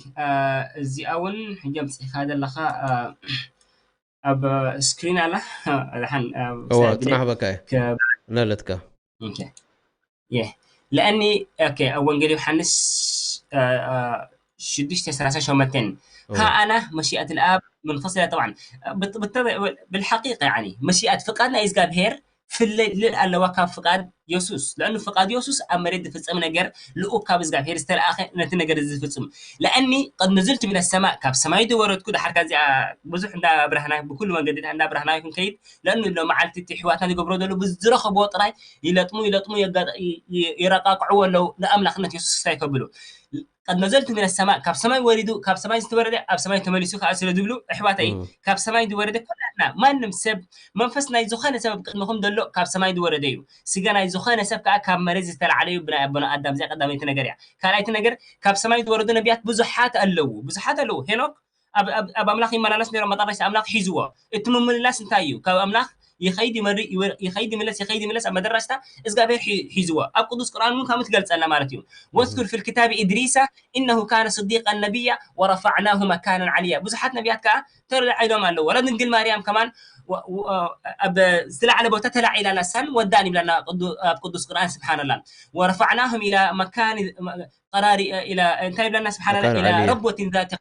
እዚኣ እውን ሕጂ ኣምፅእካ ዘለካ ኣብ ስክሪን ኣላ ድሓን እዋ ፅናሕ በካ እየ እናለትካ ለእኒ ኣብ ወንጌል ዮሓንስ ሽዱሽተ ሰላሳ ሸመንተን ከኣና መሽኣት ልኣብ መንፈስ ላ ጠብዓን ብልሓቂቅ መሽኣት ፍቃድ ናይ እግዚኣብሄር ፍለይ ልል ኣለዋ ካብ ፍቃድ የሱስ ለእኑ ፍቃድ የሱስ ኣብ መሬት ዝፍጸም ነገር ልኡክ ካብ እግዚኣብሄር ዝተለኣኸ ነቲ ነገር እዚ ዝፍጽም ለእኒ ቅድሚ ዝልቱ ሚነ ሰማእ ካብ ሰማይ ዝወረድኩ ድሓርካ እዚኣ ብዙሕ እንዳ ብርሃና ብኩሉ መንገዲ እንዳ ብርሃና ክንከይድ ለእኑ ሎ መዓልቲ እቲ ሕዋትና ዝገብሮ ዘሎ ብዝረኸብዎ ጥራይ ይለጥሙ ይለጥሙ ይረቃቅዕዎ ኣለዉ ንኣምላኽነት የሱስ ክስታይ ከብሉ ቀድ ነዘልቱ ምን ሰማእ ካብ ሰማይ ወሪዱ ካብ ሰማይ ዝተወረደ ኣብ ሰማይ ተመሊሱ ከዓ ስለ ዝብሉ ኣሕዋተይ ካብ ሰማይ ዝወረደ ኩላትና ማንም ሰብ መንፈስ ናይ ዝኾነ ሰብ ኣብ ቅድሚኹም ዘሎ ካብ ሰማይ ዝወረደ እዩ ስጋ ናይ ዝኾነ ሰብ ከዓ ካብ መሬት ዝተላዕለ እዩ ብናይ ኣቦና ኣዳም እዚኣ ቀዳመይቲ ነገር እያ ካልኣይቲ ነገር ካብ ሰማይ ዝወረዱ ነቢያት ብዙሓት ኣለዉ ብዙሓት ኣለዉ ሄኖክ ኣብ ኣምላኽ ይመላለስ ነይሮም መጣረሽቲ ኣምላኽ ሒዝዎ እቲ ምምልላስ እንታይ እዩ ካብ ኣምላኽ ይኸይድ ይመርእ ይኸይድ ይምለስ ይኸይድ ይምለስ ኣብ መደረሽታ እግዚኣብሔር ሒዝዎ ኣብ ቅዱስ ቁርኣን እውን ከምኡ ትገልጸልና ማለት እዩ ወስኩር ፊ ልክታብ ኢድሪሳ ኢነሁ ካነ ስዲቀን ነቢያ ወረፋዕናሁ መካነን ዓልያ ብዙሓት ነቢያት ከዓ ተላዒሎም ኣለዉ ወላ ድንግል ማርያም ከማን ኣብ ዝተላዕለ ቦታ ተላዒላ ላሳን ወዳን ይብለና ኣብ ቅዱስ ቁርኣን ስብሓንላ ወረፋዕናሁም ኢላ መካን ቀራሪ ኢላ እንታይ ይብለና ስብሓንላ ኢላ ረቦቲን ዛቲ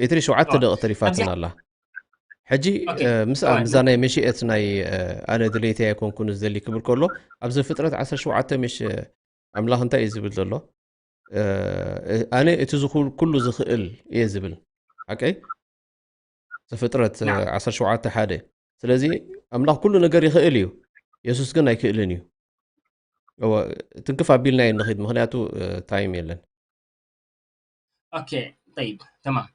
ኢድሪስ ሸውዓተ ደቂ ተሪፋትን ኣላ ሕጂ ምስ ምዛ ናይ መሽኤት ናይ ኣነ ድሌተይ ኣይኮንኩን ዝደሊ ክብል ከሎ ኣብዚ ፍጥረት ዓሰርተ ሸውዓተ ምሽ ኣምላኽ እንታይ እዩ ዝብል ዘሎ ኣነ እቲ ዝኹል ኩሉ ዝኽእል እየ ዝብል ሓቀይ ዘፍጥረት ዓሰርተ ሸውዓተ ሓደ ስለዚ ኣምላኽ ኩሉ ነገር ይኽእል እዩ የሱስ ግን ኣይክእልን እዩ ትንክፍ ኣቢልና እዩ ንኽድ ምክንያቱ ታይም የለን ኦኬ ጠይብ ተማም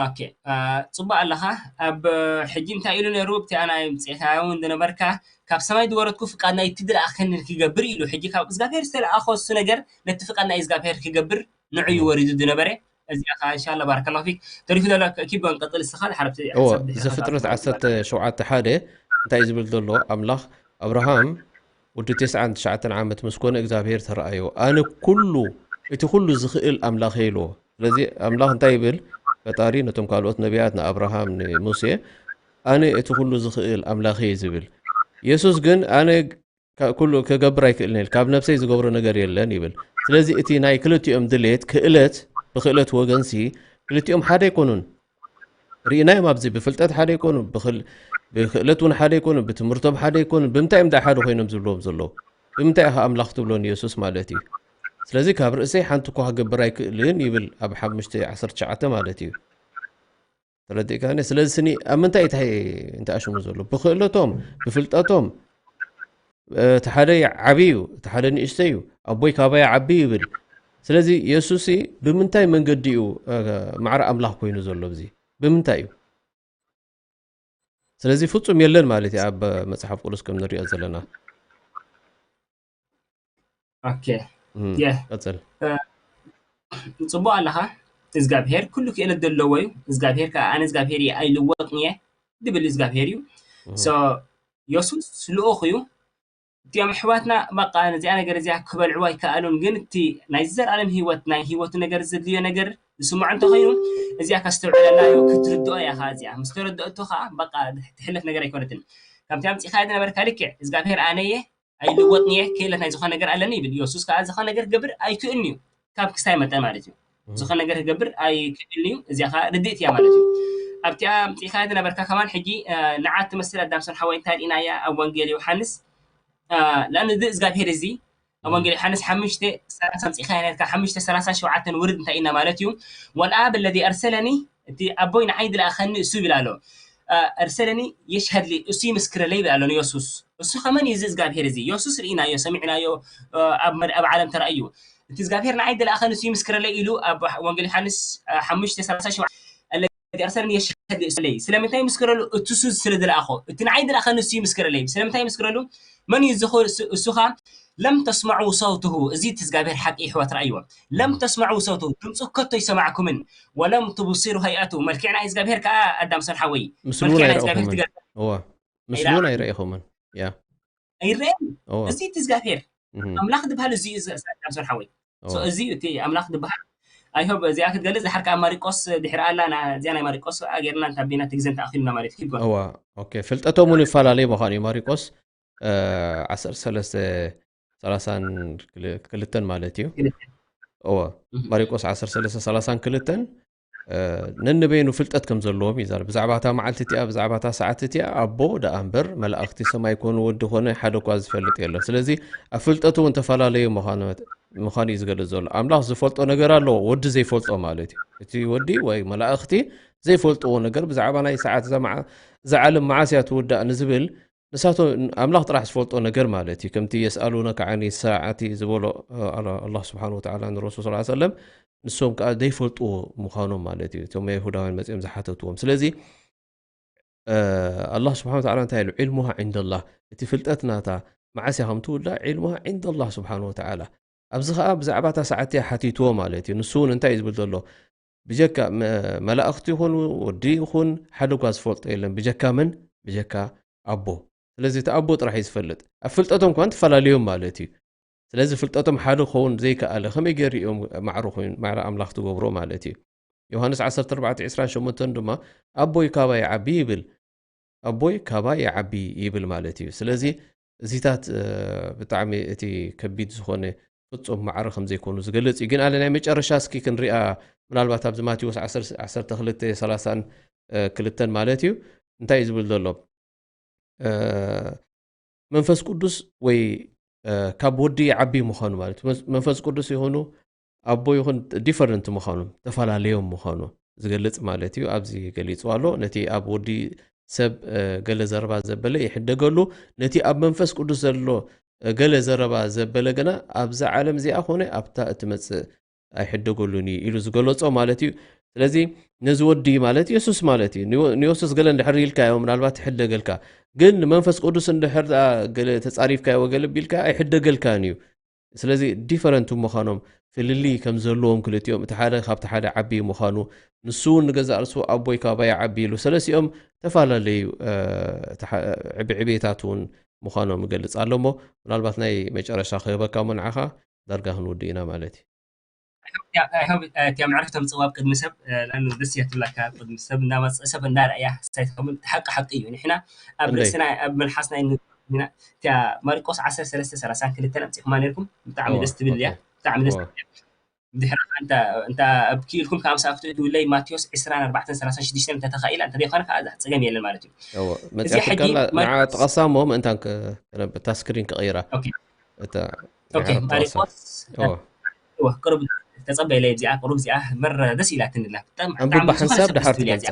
ኦኬ ፅቡቅ ኣለኻ ኣብ ሕጂ እንታይ ኢሉ ነይሩ ኣብቲ ኣና ምፅእካ እውን ዝነበርካ ካብ ሰማይ ዝወረድኩ ፍቃድ ናይ እቲ ዝለኣኸኒ ክገብር ኢሉ ሕጂ ካብ እግዚኣብሔር ዝተለኣኸ እሱ ነገር ነቲ ፍቃድ ናይ እግዚኣብሔር ክገብር ንዑ እዩ ወሪዱ ዝነበረ እዚኣ ከዓ እንሻላ ባረከላ ፊክ ተሪፉ ዘሎ ኪብ ጎን ቀፅል እስኻ ዝሓረፍቲ ዘፍጥረት ዓሰርተ ሸውዓተ ሓደ እንታይ ዝብል ዘሎ ኣምላኽ ኣብርሃም ወዲ ተስዓን ትሽዓተን ዓመት ምስ ኮነ እግዚኣብሔር ተረኣዮ። ኣነ ኩሉ፣ እቲ ኩሉ ዝኽእል ኣምላኽ ኢልዎ። ስለዚ ኣምላኽ እንታይ ይብል? ፈጣሪ ነቶም ካልኦት ነቢያት፣ ንኣብርሃም፣ ንሙሴ፣ ኣነ እቲ ኩሉ ዝኽእል ኣምላኽ እየ ዝብል። የሱስ ግን ኣነ ካ-፣ ኩሉ ክገብር ኣይክእልን እየ፣ ካብ ነፍሰይ ዝገብሮ ነገር የለን ይብል። ስለዚ እቲ ናይ ክልቲኦም ድሌት፣ ክእለት፣ ብክእለት ወገንሲ ክልቲኦም ሓደ ኣይኮኑን። ርኢናዮም ኣብዚ ብፍልጠት ሓደ ኣይኮኑ፣ ብክል-፣ ብክእለት እውን ሓደ ኣይኮኑ፣ ብትምህርቶም ሓደ ኣይኮኑ። ብምንታይ እዮም ደኣ ሓደ ኮይኖም ዝብልዎም ዘለዉ? ብምንታይ ኢኻ ኣምላኽ ትብሎ ንየሱስ ማለት እዩ? ስለዚ ካብ ርእሰይ ሓንቲ እኳ ክገብር ኣይክእልን ይብል ኣብ ሓሙሽተ ዓሰርተ ትሽዓተ ማለት እዩ። ተረዲእካኒ? ስለዚ ስኒ ኣብ ምንታይ እንታይ እንተኣሽሙ ዘሎ? ብክእለቶም፣ ብፍልጠቶም፣ እቲ ሓደ ዓቢ እዩ፣ እቲ ሓደ ንእሽተይ እዩ፣ ኣቦይ ካባይ ዓቢ ይብል። ስለዚ የሱስ ብምንታይ መንገዲ እዩ፣ እ፣ ማዕረ ኣምላኽ ኮይኑ ዘሎ? እዚ ብምንታይ እዩ? ስለዚ ፍጹም የለን ማለት እዩ ኣብ መጽሓፍ ቅዱስ ከም ንሪኦ ዘለና። ኦኬ። እም፣ የ ቀጽል። ጽቡቅ ኣለኻ። እግዚኣብሄር ኩሉ ክእለት ዘለዎ እዩ። እግዚኣብሄር ከዓ ኣነ እግዚኣብሄር እየ፣ ኣይልወጥን እየ ድብል እግዚኣብሄር እዩ። እም፣ ሶ የሱስ ልኡኽ እዩ። እቲኦም ኣሕዋትና በቃ ነዚኣ ነገር እዚኣ ክበልዕዋ ኣይከኣሉን፣ ግን እቲ ናይ ዘላለም ህይወት ናይ ህይወቱ ነገር ዘድልዮ ነገር ዝስምዖ እንተኾይኑ እዚኣ ከስተውዕለላ ክትርድኦ እያ። ከዓ እዚኣ ምስ ተረድኦቶ ከዓ በቃ ትሕለፍ ነገር ኣይኮነትን። ከምቲ ኣምፂኻያ ዝነበርካ ልክዕ እግዚኣብሄር ኣነ እየ ኣይልወጥን እየ፣ ክእለት ናይ ዝኾነ ነገር ኣለኒ ይብል። የሱስ ከዓ ዝኾነ ነገር ክገብር ኣይክእልን እዩ፣ ካብ ክስታይ መጠን ማለት እዩ። እም፣ ዝኾነ ነገር ክገብር ኣይክእልን እዩ። እዚኣ ከዓ ርድእት እያ ማለት እዩ። ኣብቲኣ ኣምፂኻያ ዝነበርካ ከማን ሕጂ እ፣ ንዓ ትመስል ኣዳምሰን ሓወይ እንታይ ርኢናያ ኣብ ወንጌል ዮሃንስ እ፣ ለኣነ እዚ እግዚኣብሄር እዚ ኣብ እም፣ ወንጌል ዮሃንስ ሓሙሽተ ሰላሳ ኣምፂኻያ ነርካ ሓሙሽተ ሰላሳ ሸውዓተን ውርድ እንታይ ኢና ማለት እዩ? ወልኣብ ለዚ ኣርሰለኒ እቲ ኣቦይ ንዓይ ዝለኣኸኒ እሱ ይብል ኣሎ። እ፣ ኣርሰለኒ የሽሀድ ሊ እሱ ይምስክረለይ ይብል ኣሎ ንየሱስ። እሱ ከመን እዩ እዚ እግዚኣብሄር እዚ? የሱስ ርኢናዮ ሰሚዕናዮ እ፣ ኣብ መር- ኣብ ዓለም ተራእዩ። እቲ እግዚኣብሄር ንዓይ ዝለኣኸኒ እሱ ይምስክረለይ ኢሉ ኣብ ወንጌል ዮሃንስ እ፣ ሓሙሽተ ሰላሳ ሸውዓተ ኣለዚ ኣርሰለኒ የሽሀድ ሊ እሱ ለይ ስለምንታይ ይምስክረሉ? እቲ እሱ ስለ ዝለኣኾ። እቲ ንዓይ ዝለኣኸኒ እሱ ይምስክረለይ። ስለምንታይ ይምስክረሉ? መን እዩ ዝኸ እሱ እሱ ኸዓ ለም ተስመዑ ሰውትሁ። እዚ እቲ እግዚኣብሄር ሓቂ ይሕዋት ረኣይዎ። ለም እም፣ ተስመዑ ሰውትሁ ድምፁ ከቶ ይሰማዕኩምን ወለም ትብሲሩ ሀይኣቱ። መልክዕ ናይ እግዚኣብሄር ከዓ ኣዳምሰን ሓወይ ምስሉ እውን መልክዕ ናይ እግዚኣብሄር ኣይረእኹምን። ትገልጽ እዋ፣ ምስሉ እውን ኣይረኣኹምን ኣይረኢኹምን። ያ፣ ኣይረአን። እዋ፣ እዚ እቲ እግዚኣብሄር እም፣ ኣምላኽ ዝበሃል እዚ እዩ። እዚ ኣዳምሰን ሓወይ ሶ እዋ፣ እዚ እቲ ኣምላኽ ዝበሃል ኣይሆብ እዚኣ ክትገልጽ ድሓር ከዓ ማሪቆስ ድሕሪ ኣላ ና- እዚኣ ናይ ማሪቆስ ጌርና እንታ ቤና ትግዘን ተኣኺልና ማለት እዩ። ይግባእ። እዋ። ኦኬ፣ ፍልጠቶም እውን ይፈላለዩ ምዃኑ እዩ። ማሪቆስ እ፣ ዓሰርተ ሰለስተ ሰላሳን ክልተን ማለት እዩ። እዎ፣ ማሪቆስ ዓሰርተ ሰለስተ ሰላሳን ክልተን እ፣ ነንበይኑ ፍልጠት ከም ዘለዎም ይዛረብ። ብዛዕባ እታ መዓልቲ እቲኣ፣ ብዛዕባ እታ ሰዓት እቲኣ ኣቦ ደኣ እምበር መላእኽቲ ሰማይ ኮኑ ወዲ ኮነ ሓደ እኳ ዝፈልጥ የለን። ስለዚ ኣብ ፍልጠቱ እውን ተፈላለዩ ምዃኑ ምዃኑ እዩ ዝገልጽ ዘሎ። ኣምላኽ ዝፈልጦ ነገር ኣለዎ፣ ወዲ ዘይፈልጦ ማለት እዩ። እቲ ወዲ ወይ መላእኽቲ ዘይፈልጥዎ ነገር ብዛዕባ ናይ ሰዓት እዛ መዓ-፣ እዛ ዓለም መዓስ እያ ትውዳእ ንዝብል ንሳቶም ኣምላኽ ጥራሕ ዝፈልጦ ነገር ማለት እዩ። ከምቲ የስኣሉነከ ዓኒ ሰዓቲ ዝበሎ፣ እ፣ ኣላ-፣ ኣላህ ስብሓን ወተዓላ ንረሱል ሰለላሁ ዐለይሂ ወሰለም፣ ንሶም ከኣ ዘይፈልጥዎ ምዃኖም ማለት እዩ። እቶም የሁዳውያን መጺኦም ዝሓተትዎም። ስለዚ፣ እ፣ ኣላህ ስብሓን ወተዓላ እንታይ ኢሉ? ዒልሙሃ ዒንደላህ፣ እቲ ፍልጠት ናታ መዓስ እያ ከም ትውዳእ፣ ዒልሙሃ ዒንደላህ ስብሓን ወተዓላ። ኣብዚ ከኣ ብዛዕባ እታ ሰዓት እያ ሓቲትዎ ማለት እዩ። ንሱ እውን እንታይ እዩ ዝብል ዘሎ? ብጀካ መ-፣ መላእኽቲ ይኹን ወዲ ይኹን ሓደ እኳ ዝፈልጦ የለን። ብጀካ መን? ብጀካ ኣቦ። ስለዚ እቲ ኣቦ ጥራሕ እዩ ዝፈልጥ። ኣብ ፍልጠቶም እኳ ተፈላለዮም ማለት እዩ። ስለዚ ፍልጠቶም ሓደ ክኸውን ዘይከኣለ ከመይ ገይሩ እዮም ማዕረ ኮይኑ፣ ማዕረ ኣምላኽ ትገብሮ ማለት እዩ። ዮሃንስ ዓሰርተ ኣርባዕተ ዕስራን ሸሞንተን ድማ ኣቦይ ካባይ ይዓቢ ይብል። ኣቦይ ካባይ ይዓቢ ይብል ማለት እዩ። ስለዚ እዚታት፣ እ፣ ብጣዕሚ እቲ ከቢድ ዝኾነ ፍጹም ማዕረ ከም ዘይኮኑ ዝገልጽ እዩ። ግን ኣለ ናይ መጨረሻ እስኪ ክንሪኣ፣ ምናልባት ኣብዚ ማቴዎስ ዓሰርተ፣ ዓሰርተ ክልተ ሰላሳን፣ እ፣ ክልተን ማለት እዩ። እንታይ እዩ ዝብል ዘሎ? እ፣ መንፈስ ቅዱስ ወይ፣ እ፣ ካብ ወዲ ይዓቢ ምዃኑ ማለት እዩ። መስ-፣ መንፈስ ቅዱስ ይኹኑ ኣቦ ይኹን ዲፈረንት ምዃኑ፣ ተፈላለዮም ምዃኑ ዝገልጽ ማለት እዩ። ኣብዚ ገሊጹ ኣሎ። ነቲ ኣብ ወዲ ሰብ፣ እ፣ ገለ ዘረባ ዘበለ ይሕደገሉ፣ ነቲ ኣብ መንፈስ ቅዱስ ዘሎ፣ እ፣ ገለ ዘረባ ዘበለ ግና ኣብዛ ዓለም እዚኣ ኮነ ኣብታ እትመጽእ ኣይሕደገሉን እዩ ኢሉ ዝገለጾ ማለት እዩ። ስለዚ ነዚ ወዲ ማለት የሱስ ማለት እዩ። ንዮ-፣ ንዮሱስ ገለ እንድሕር ኢልካዮ ምናልባት ይሕደገልካ። ግን ንመንፈስ ቅዱስ እንድሕር ደኣ ገለ ተጻሪፍካዮ ገለ ቢልካ ኣይሕደገልካን እዩ። ስለዚ ዲፈረንት ምዃኖም፣ ፍልልይ ከም ዘለዎም ክልቲኦም፣ እቲ ሓደ ካብቲ ሓደ ዓቢ ምዃኑ፣ ንሱ እውን ንገዛእ ርእሱ ኣቦይ ካባይ ዓቢ ኢሉ፣ ሰለሲኦም ተፈላለዩ፣ እ፣ ተሓ-፣ ዕብዕቤታት እውን ምዃኖም ይገልጽ ኣሎ። እሞ ምናልባት ናይ መጨረሻ ክህበካ እሞ ንዓኻ ዳርጋ ክንውድእ ኢና ማለት እዩ። እቲያ ምዕርፍቲ ተምፅዋ ኣብ ቅድሚ ሰብ ላን ደስ እያ ትብላካ። ኣብ ቅድሚ ሰብ እናመፀ ሰብ እናረእያ ሳይትከውን ሓቂ ሓቂ እዩ። ንሕና ኣብ ርእስና ኣብ መልሓስና እቲያ ማሪቆስ ዓሰርተ ሰለስተ ሰላሳን ክልተን ኣምፂኹማ ነርኩም። ብጣዕሚ ደስ ትብል እያ። ብጣዕሚ ደስ ትብል እያ። ድሕሪ እንታ ኣብ ክኢልኩም ካብ ምሳብ ክትእትውለይ ማቴዎስ ዕስራን ኣርባዕተን ሰላሳን ሽዱሽተን እንተተኻኢላ እንተዘይኮነ ከዓ ፀገም የለን ማለት እዩ። መፅያትካላ ንዓ ጥቐሳ እሞ ምእንታን እታ ስክሪን ክቐይራ እታ ማሪቆስ ቅሩብ ተፀበይለይ እዚኣ ቅሩብ እዚኣ መረ ደስ ኢላትንላ። ብጣዕሚ ኣንብባ ሓንሳብ ድሓር ትገልፃ።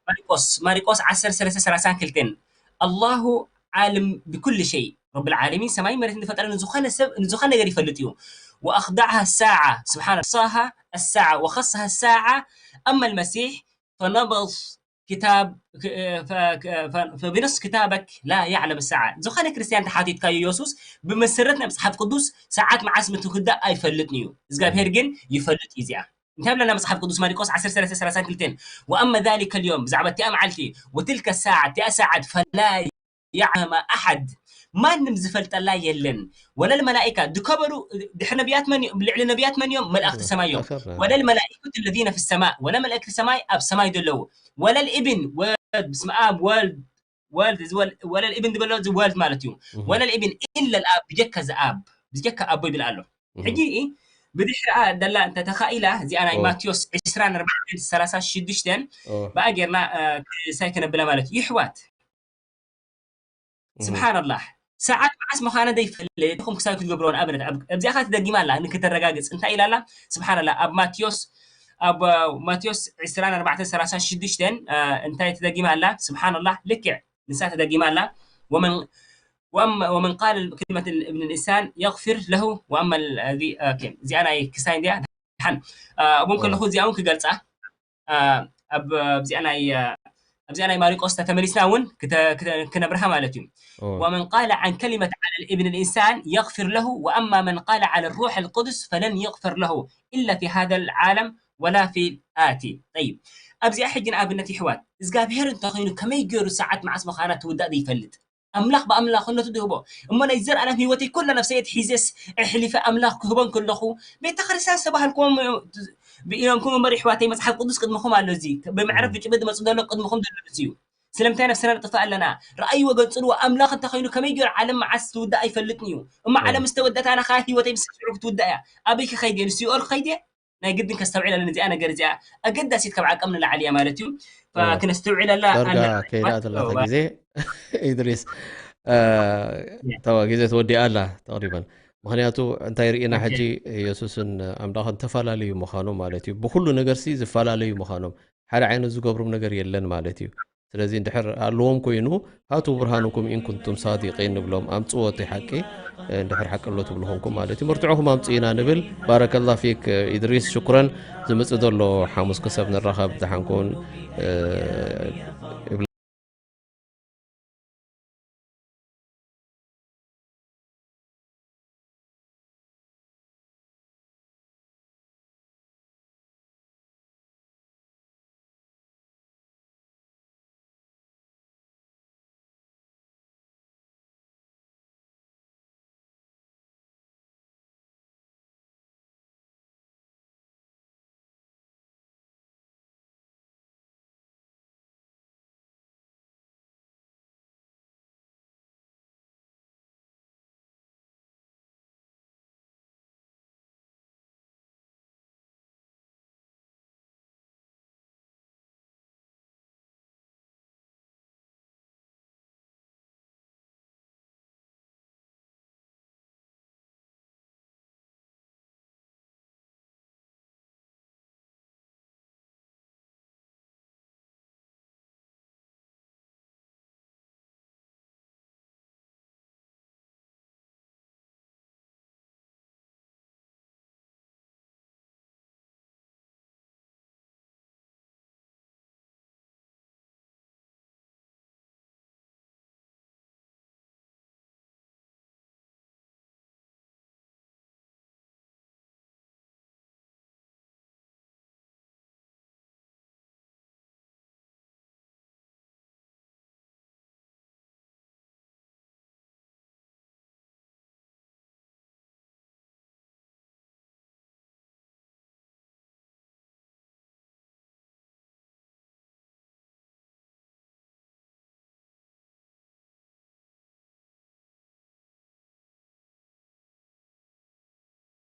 ማሪቆስ ማሪቆስ ዓሰርተ ሰለስተ ሰላሳን ክልተን ኣላሁ ዓልም ብኩል ሸይ ረብል ዓለሚን ሰማይ መሬት ዝፈጠረ ንዝኾነ ሰብ ንዝኾነ ነገር ይፈልጥ እዩ። وأخضعها الساعة سبحان الله الساعة وخصها الساعة أما المسيح فنبض كتاب فبنص كتابك لا يعلم الساعة ዝኾነ ክርስቲያን ተሓቲትካዮ የሱስ ብመሰረት ናይ መፅሓፍ ቅዱስ ሰዓት መዓስ ምትውዳእ ኣይፈልጥን እዩ። እግዚኣብሔር ግን ይፈልጥ እዩ። እዚኣ እንታይ ብለና መፅሓፍ ቅዱስ ማሪቆስ ዓሰርተ ሰለስተ ሰላሳን ክልተን وأما ذلك اليوم ብዛዕባ እቲኣ መዓልቲ وتلك الساعة እቲኣ ሰዓት فلا يعلمها أحد ማንም ዝፈልጠላ የለን ወለል መላኢካ ድከበሩ ድሕሪ ነቢያት መን እዮም ልዕሊ ነቢያት መን እዮም መላእክቲ ሰማይ እዮም ወለል መላኢከት الذين في السماء ወለ መላእክቲ ሰማይ ኣብ ሰማይ ዘለዉ ወለል ኢብን ወልድ ብስመ ኣብ ወልድ ወልድ ወለል ኢብን ዝበሎ እዚ ወልድ ማለት እዩ ወለል ኢብን ኢለ ኣብ ብጀካ ዝኣብ ብጀካ ኣቦ ይብል ኣሎ ሕጂ ብድሕሪኣ ደላ እንተ ተኻኢላ እዚኣ ናይ ማቴዎስ ዕስራን ኣርባዕተን ሰላሳ ሽዱሽተን ብኣ ጌርና ክሳይ ክነብላ ማለት እዩ ይሕዋት ስብሓንላህ ሰዓት መዓስ ምዃነ ዘይፈልጥ ኹም ክሳብ ክትገብርዎ ንኣብነት ኣብዚኣ ካ ትደጊማ ኣላ ንክተረጋግፅ እንታይ ኢላ ኣላ ስብሓንላ ኣብ ማቴዎስ ኣብ ማቴዎስ ዕስራን ኣርባዕተን ሰላሳ ሽዱሽተን እንታይ ትደጊማ ኣላ ስብሓንላህ ልክዕ ንሳ ተደጊማ ኣላ ومن وأما ومن قال كلمة ابن الإنسان يغفر له وأما الذي እዚኣ ናይ ክሳይ እንዲያ ሓን ኣብኡ ከለኹ እዚኣ እውን ክገልፃ ኣብዚኣ ናይ ኣብዚኣ ናይ ማሪቆስ ተመሊስና እውን ክነብርሃ ማለት እዩ ومن قال عن كلمة على ابن الإنسان يغفر له وأما من قال على الروح القدس فلن يغفر له إلا في هذا العالم ولا في الآتي طيب ኣብዚኣ ሕጂ ንኣብነት ይሕዋት እግዚኣብሔር እንተኮይኑ ከመይ ገይሩ ሰዓት መዓስ ምዃና ትውዳእ ዘይፈልጥ ኣምላኽ ብኣምላኽነቱ ዝህቦ እሞ ናይ ዘርኣለም ህይወተይ ኩላ ነፍሰየት ሒዘስ ኣሕሊፈ ኣምላኽ ክህቦን ከለኹ ቤተ ክርስቲያን ዝተባሃልክዎም ብኢኖምኩም እምበር ይሕዋተይ መፅሓፍ ቅዱስ ቅድምኹም ኣሎ እዚ ብመዕረፍ ብጭበጥ ዝመፁ ዘሎ ቅድምኹም ዘሎ እዚ እዩ ስለምንታይ ነፍስና ንጥፋእ ኣለና ረኣይዎ ገንፅልዎ ኣምላኽ እንተኮይኑ ከመይ ገይሩ ዓለም መዓስ ትውዳእ ኣይፈልጥን እዩ እሞ ዓለም ዝተወደት ኣነ ከዓ ህይወተይ ምስ ስዑ ክትውዳእ እያ ኣበይ ክኸይድ እየ ንሲኦል ክኸይድ እየ ናይ ግድን ከስተውዕል ኣለና እዚኣ ነገር እዚኣ ኣገዳሲት ካብ ዓቀም ንላዕሊ እያ ማለት እዩ ከነስተውዕለላ ዳርጋ ከይዳ ዘለካ ግዜ ኢድሪስ ተዋ ግዜ ተወዲኣ ኣላ ተቅሪበን ምክንያቱ እንታይ ርኢና ሕጂ የሱስን ኣምላኽን ተፈላለዩ ምዃኖም ማለት እዩ ብኩሉ ነገር ሲ ዝፈላለዩ ምዃኖም ሓደ ዓይነት ዝገብሩም ነገር የለን ማለት እዩ ስለዚ እንድሕር ኣለዎም ኮይኑ ሃቱ ብርሃንኩም ኢን ኩንቱም ሳዲቂን ንብሎም ኣምፅዎ እቲ ሓቂ እንድሕር ሓቂ ኣሎ ትብሉ ኮንኩም ማለት እዩ መርትዖኹም ኣምፅኡ ኢና ንብል ባረከላ ፊክ ኢድሪስ ሽኩረን ዝምፅእ ዘሎ ሓሙስ ክሰብ ንራኸብ ድሓንኩን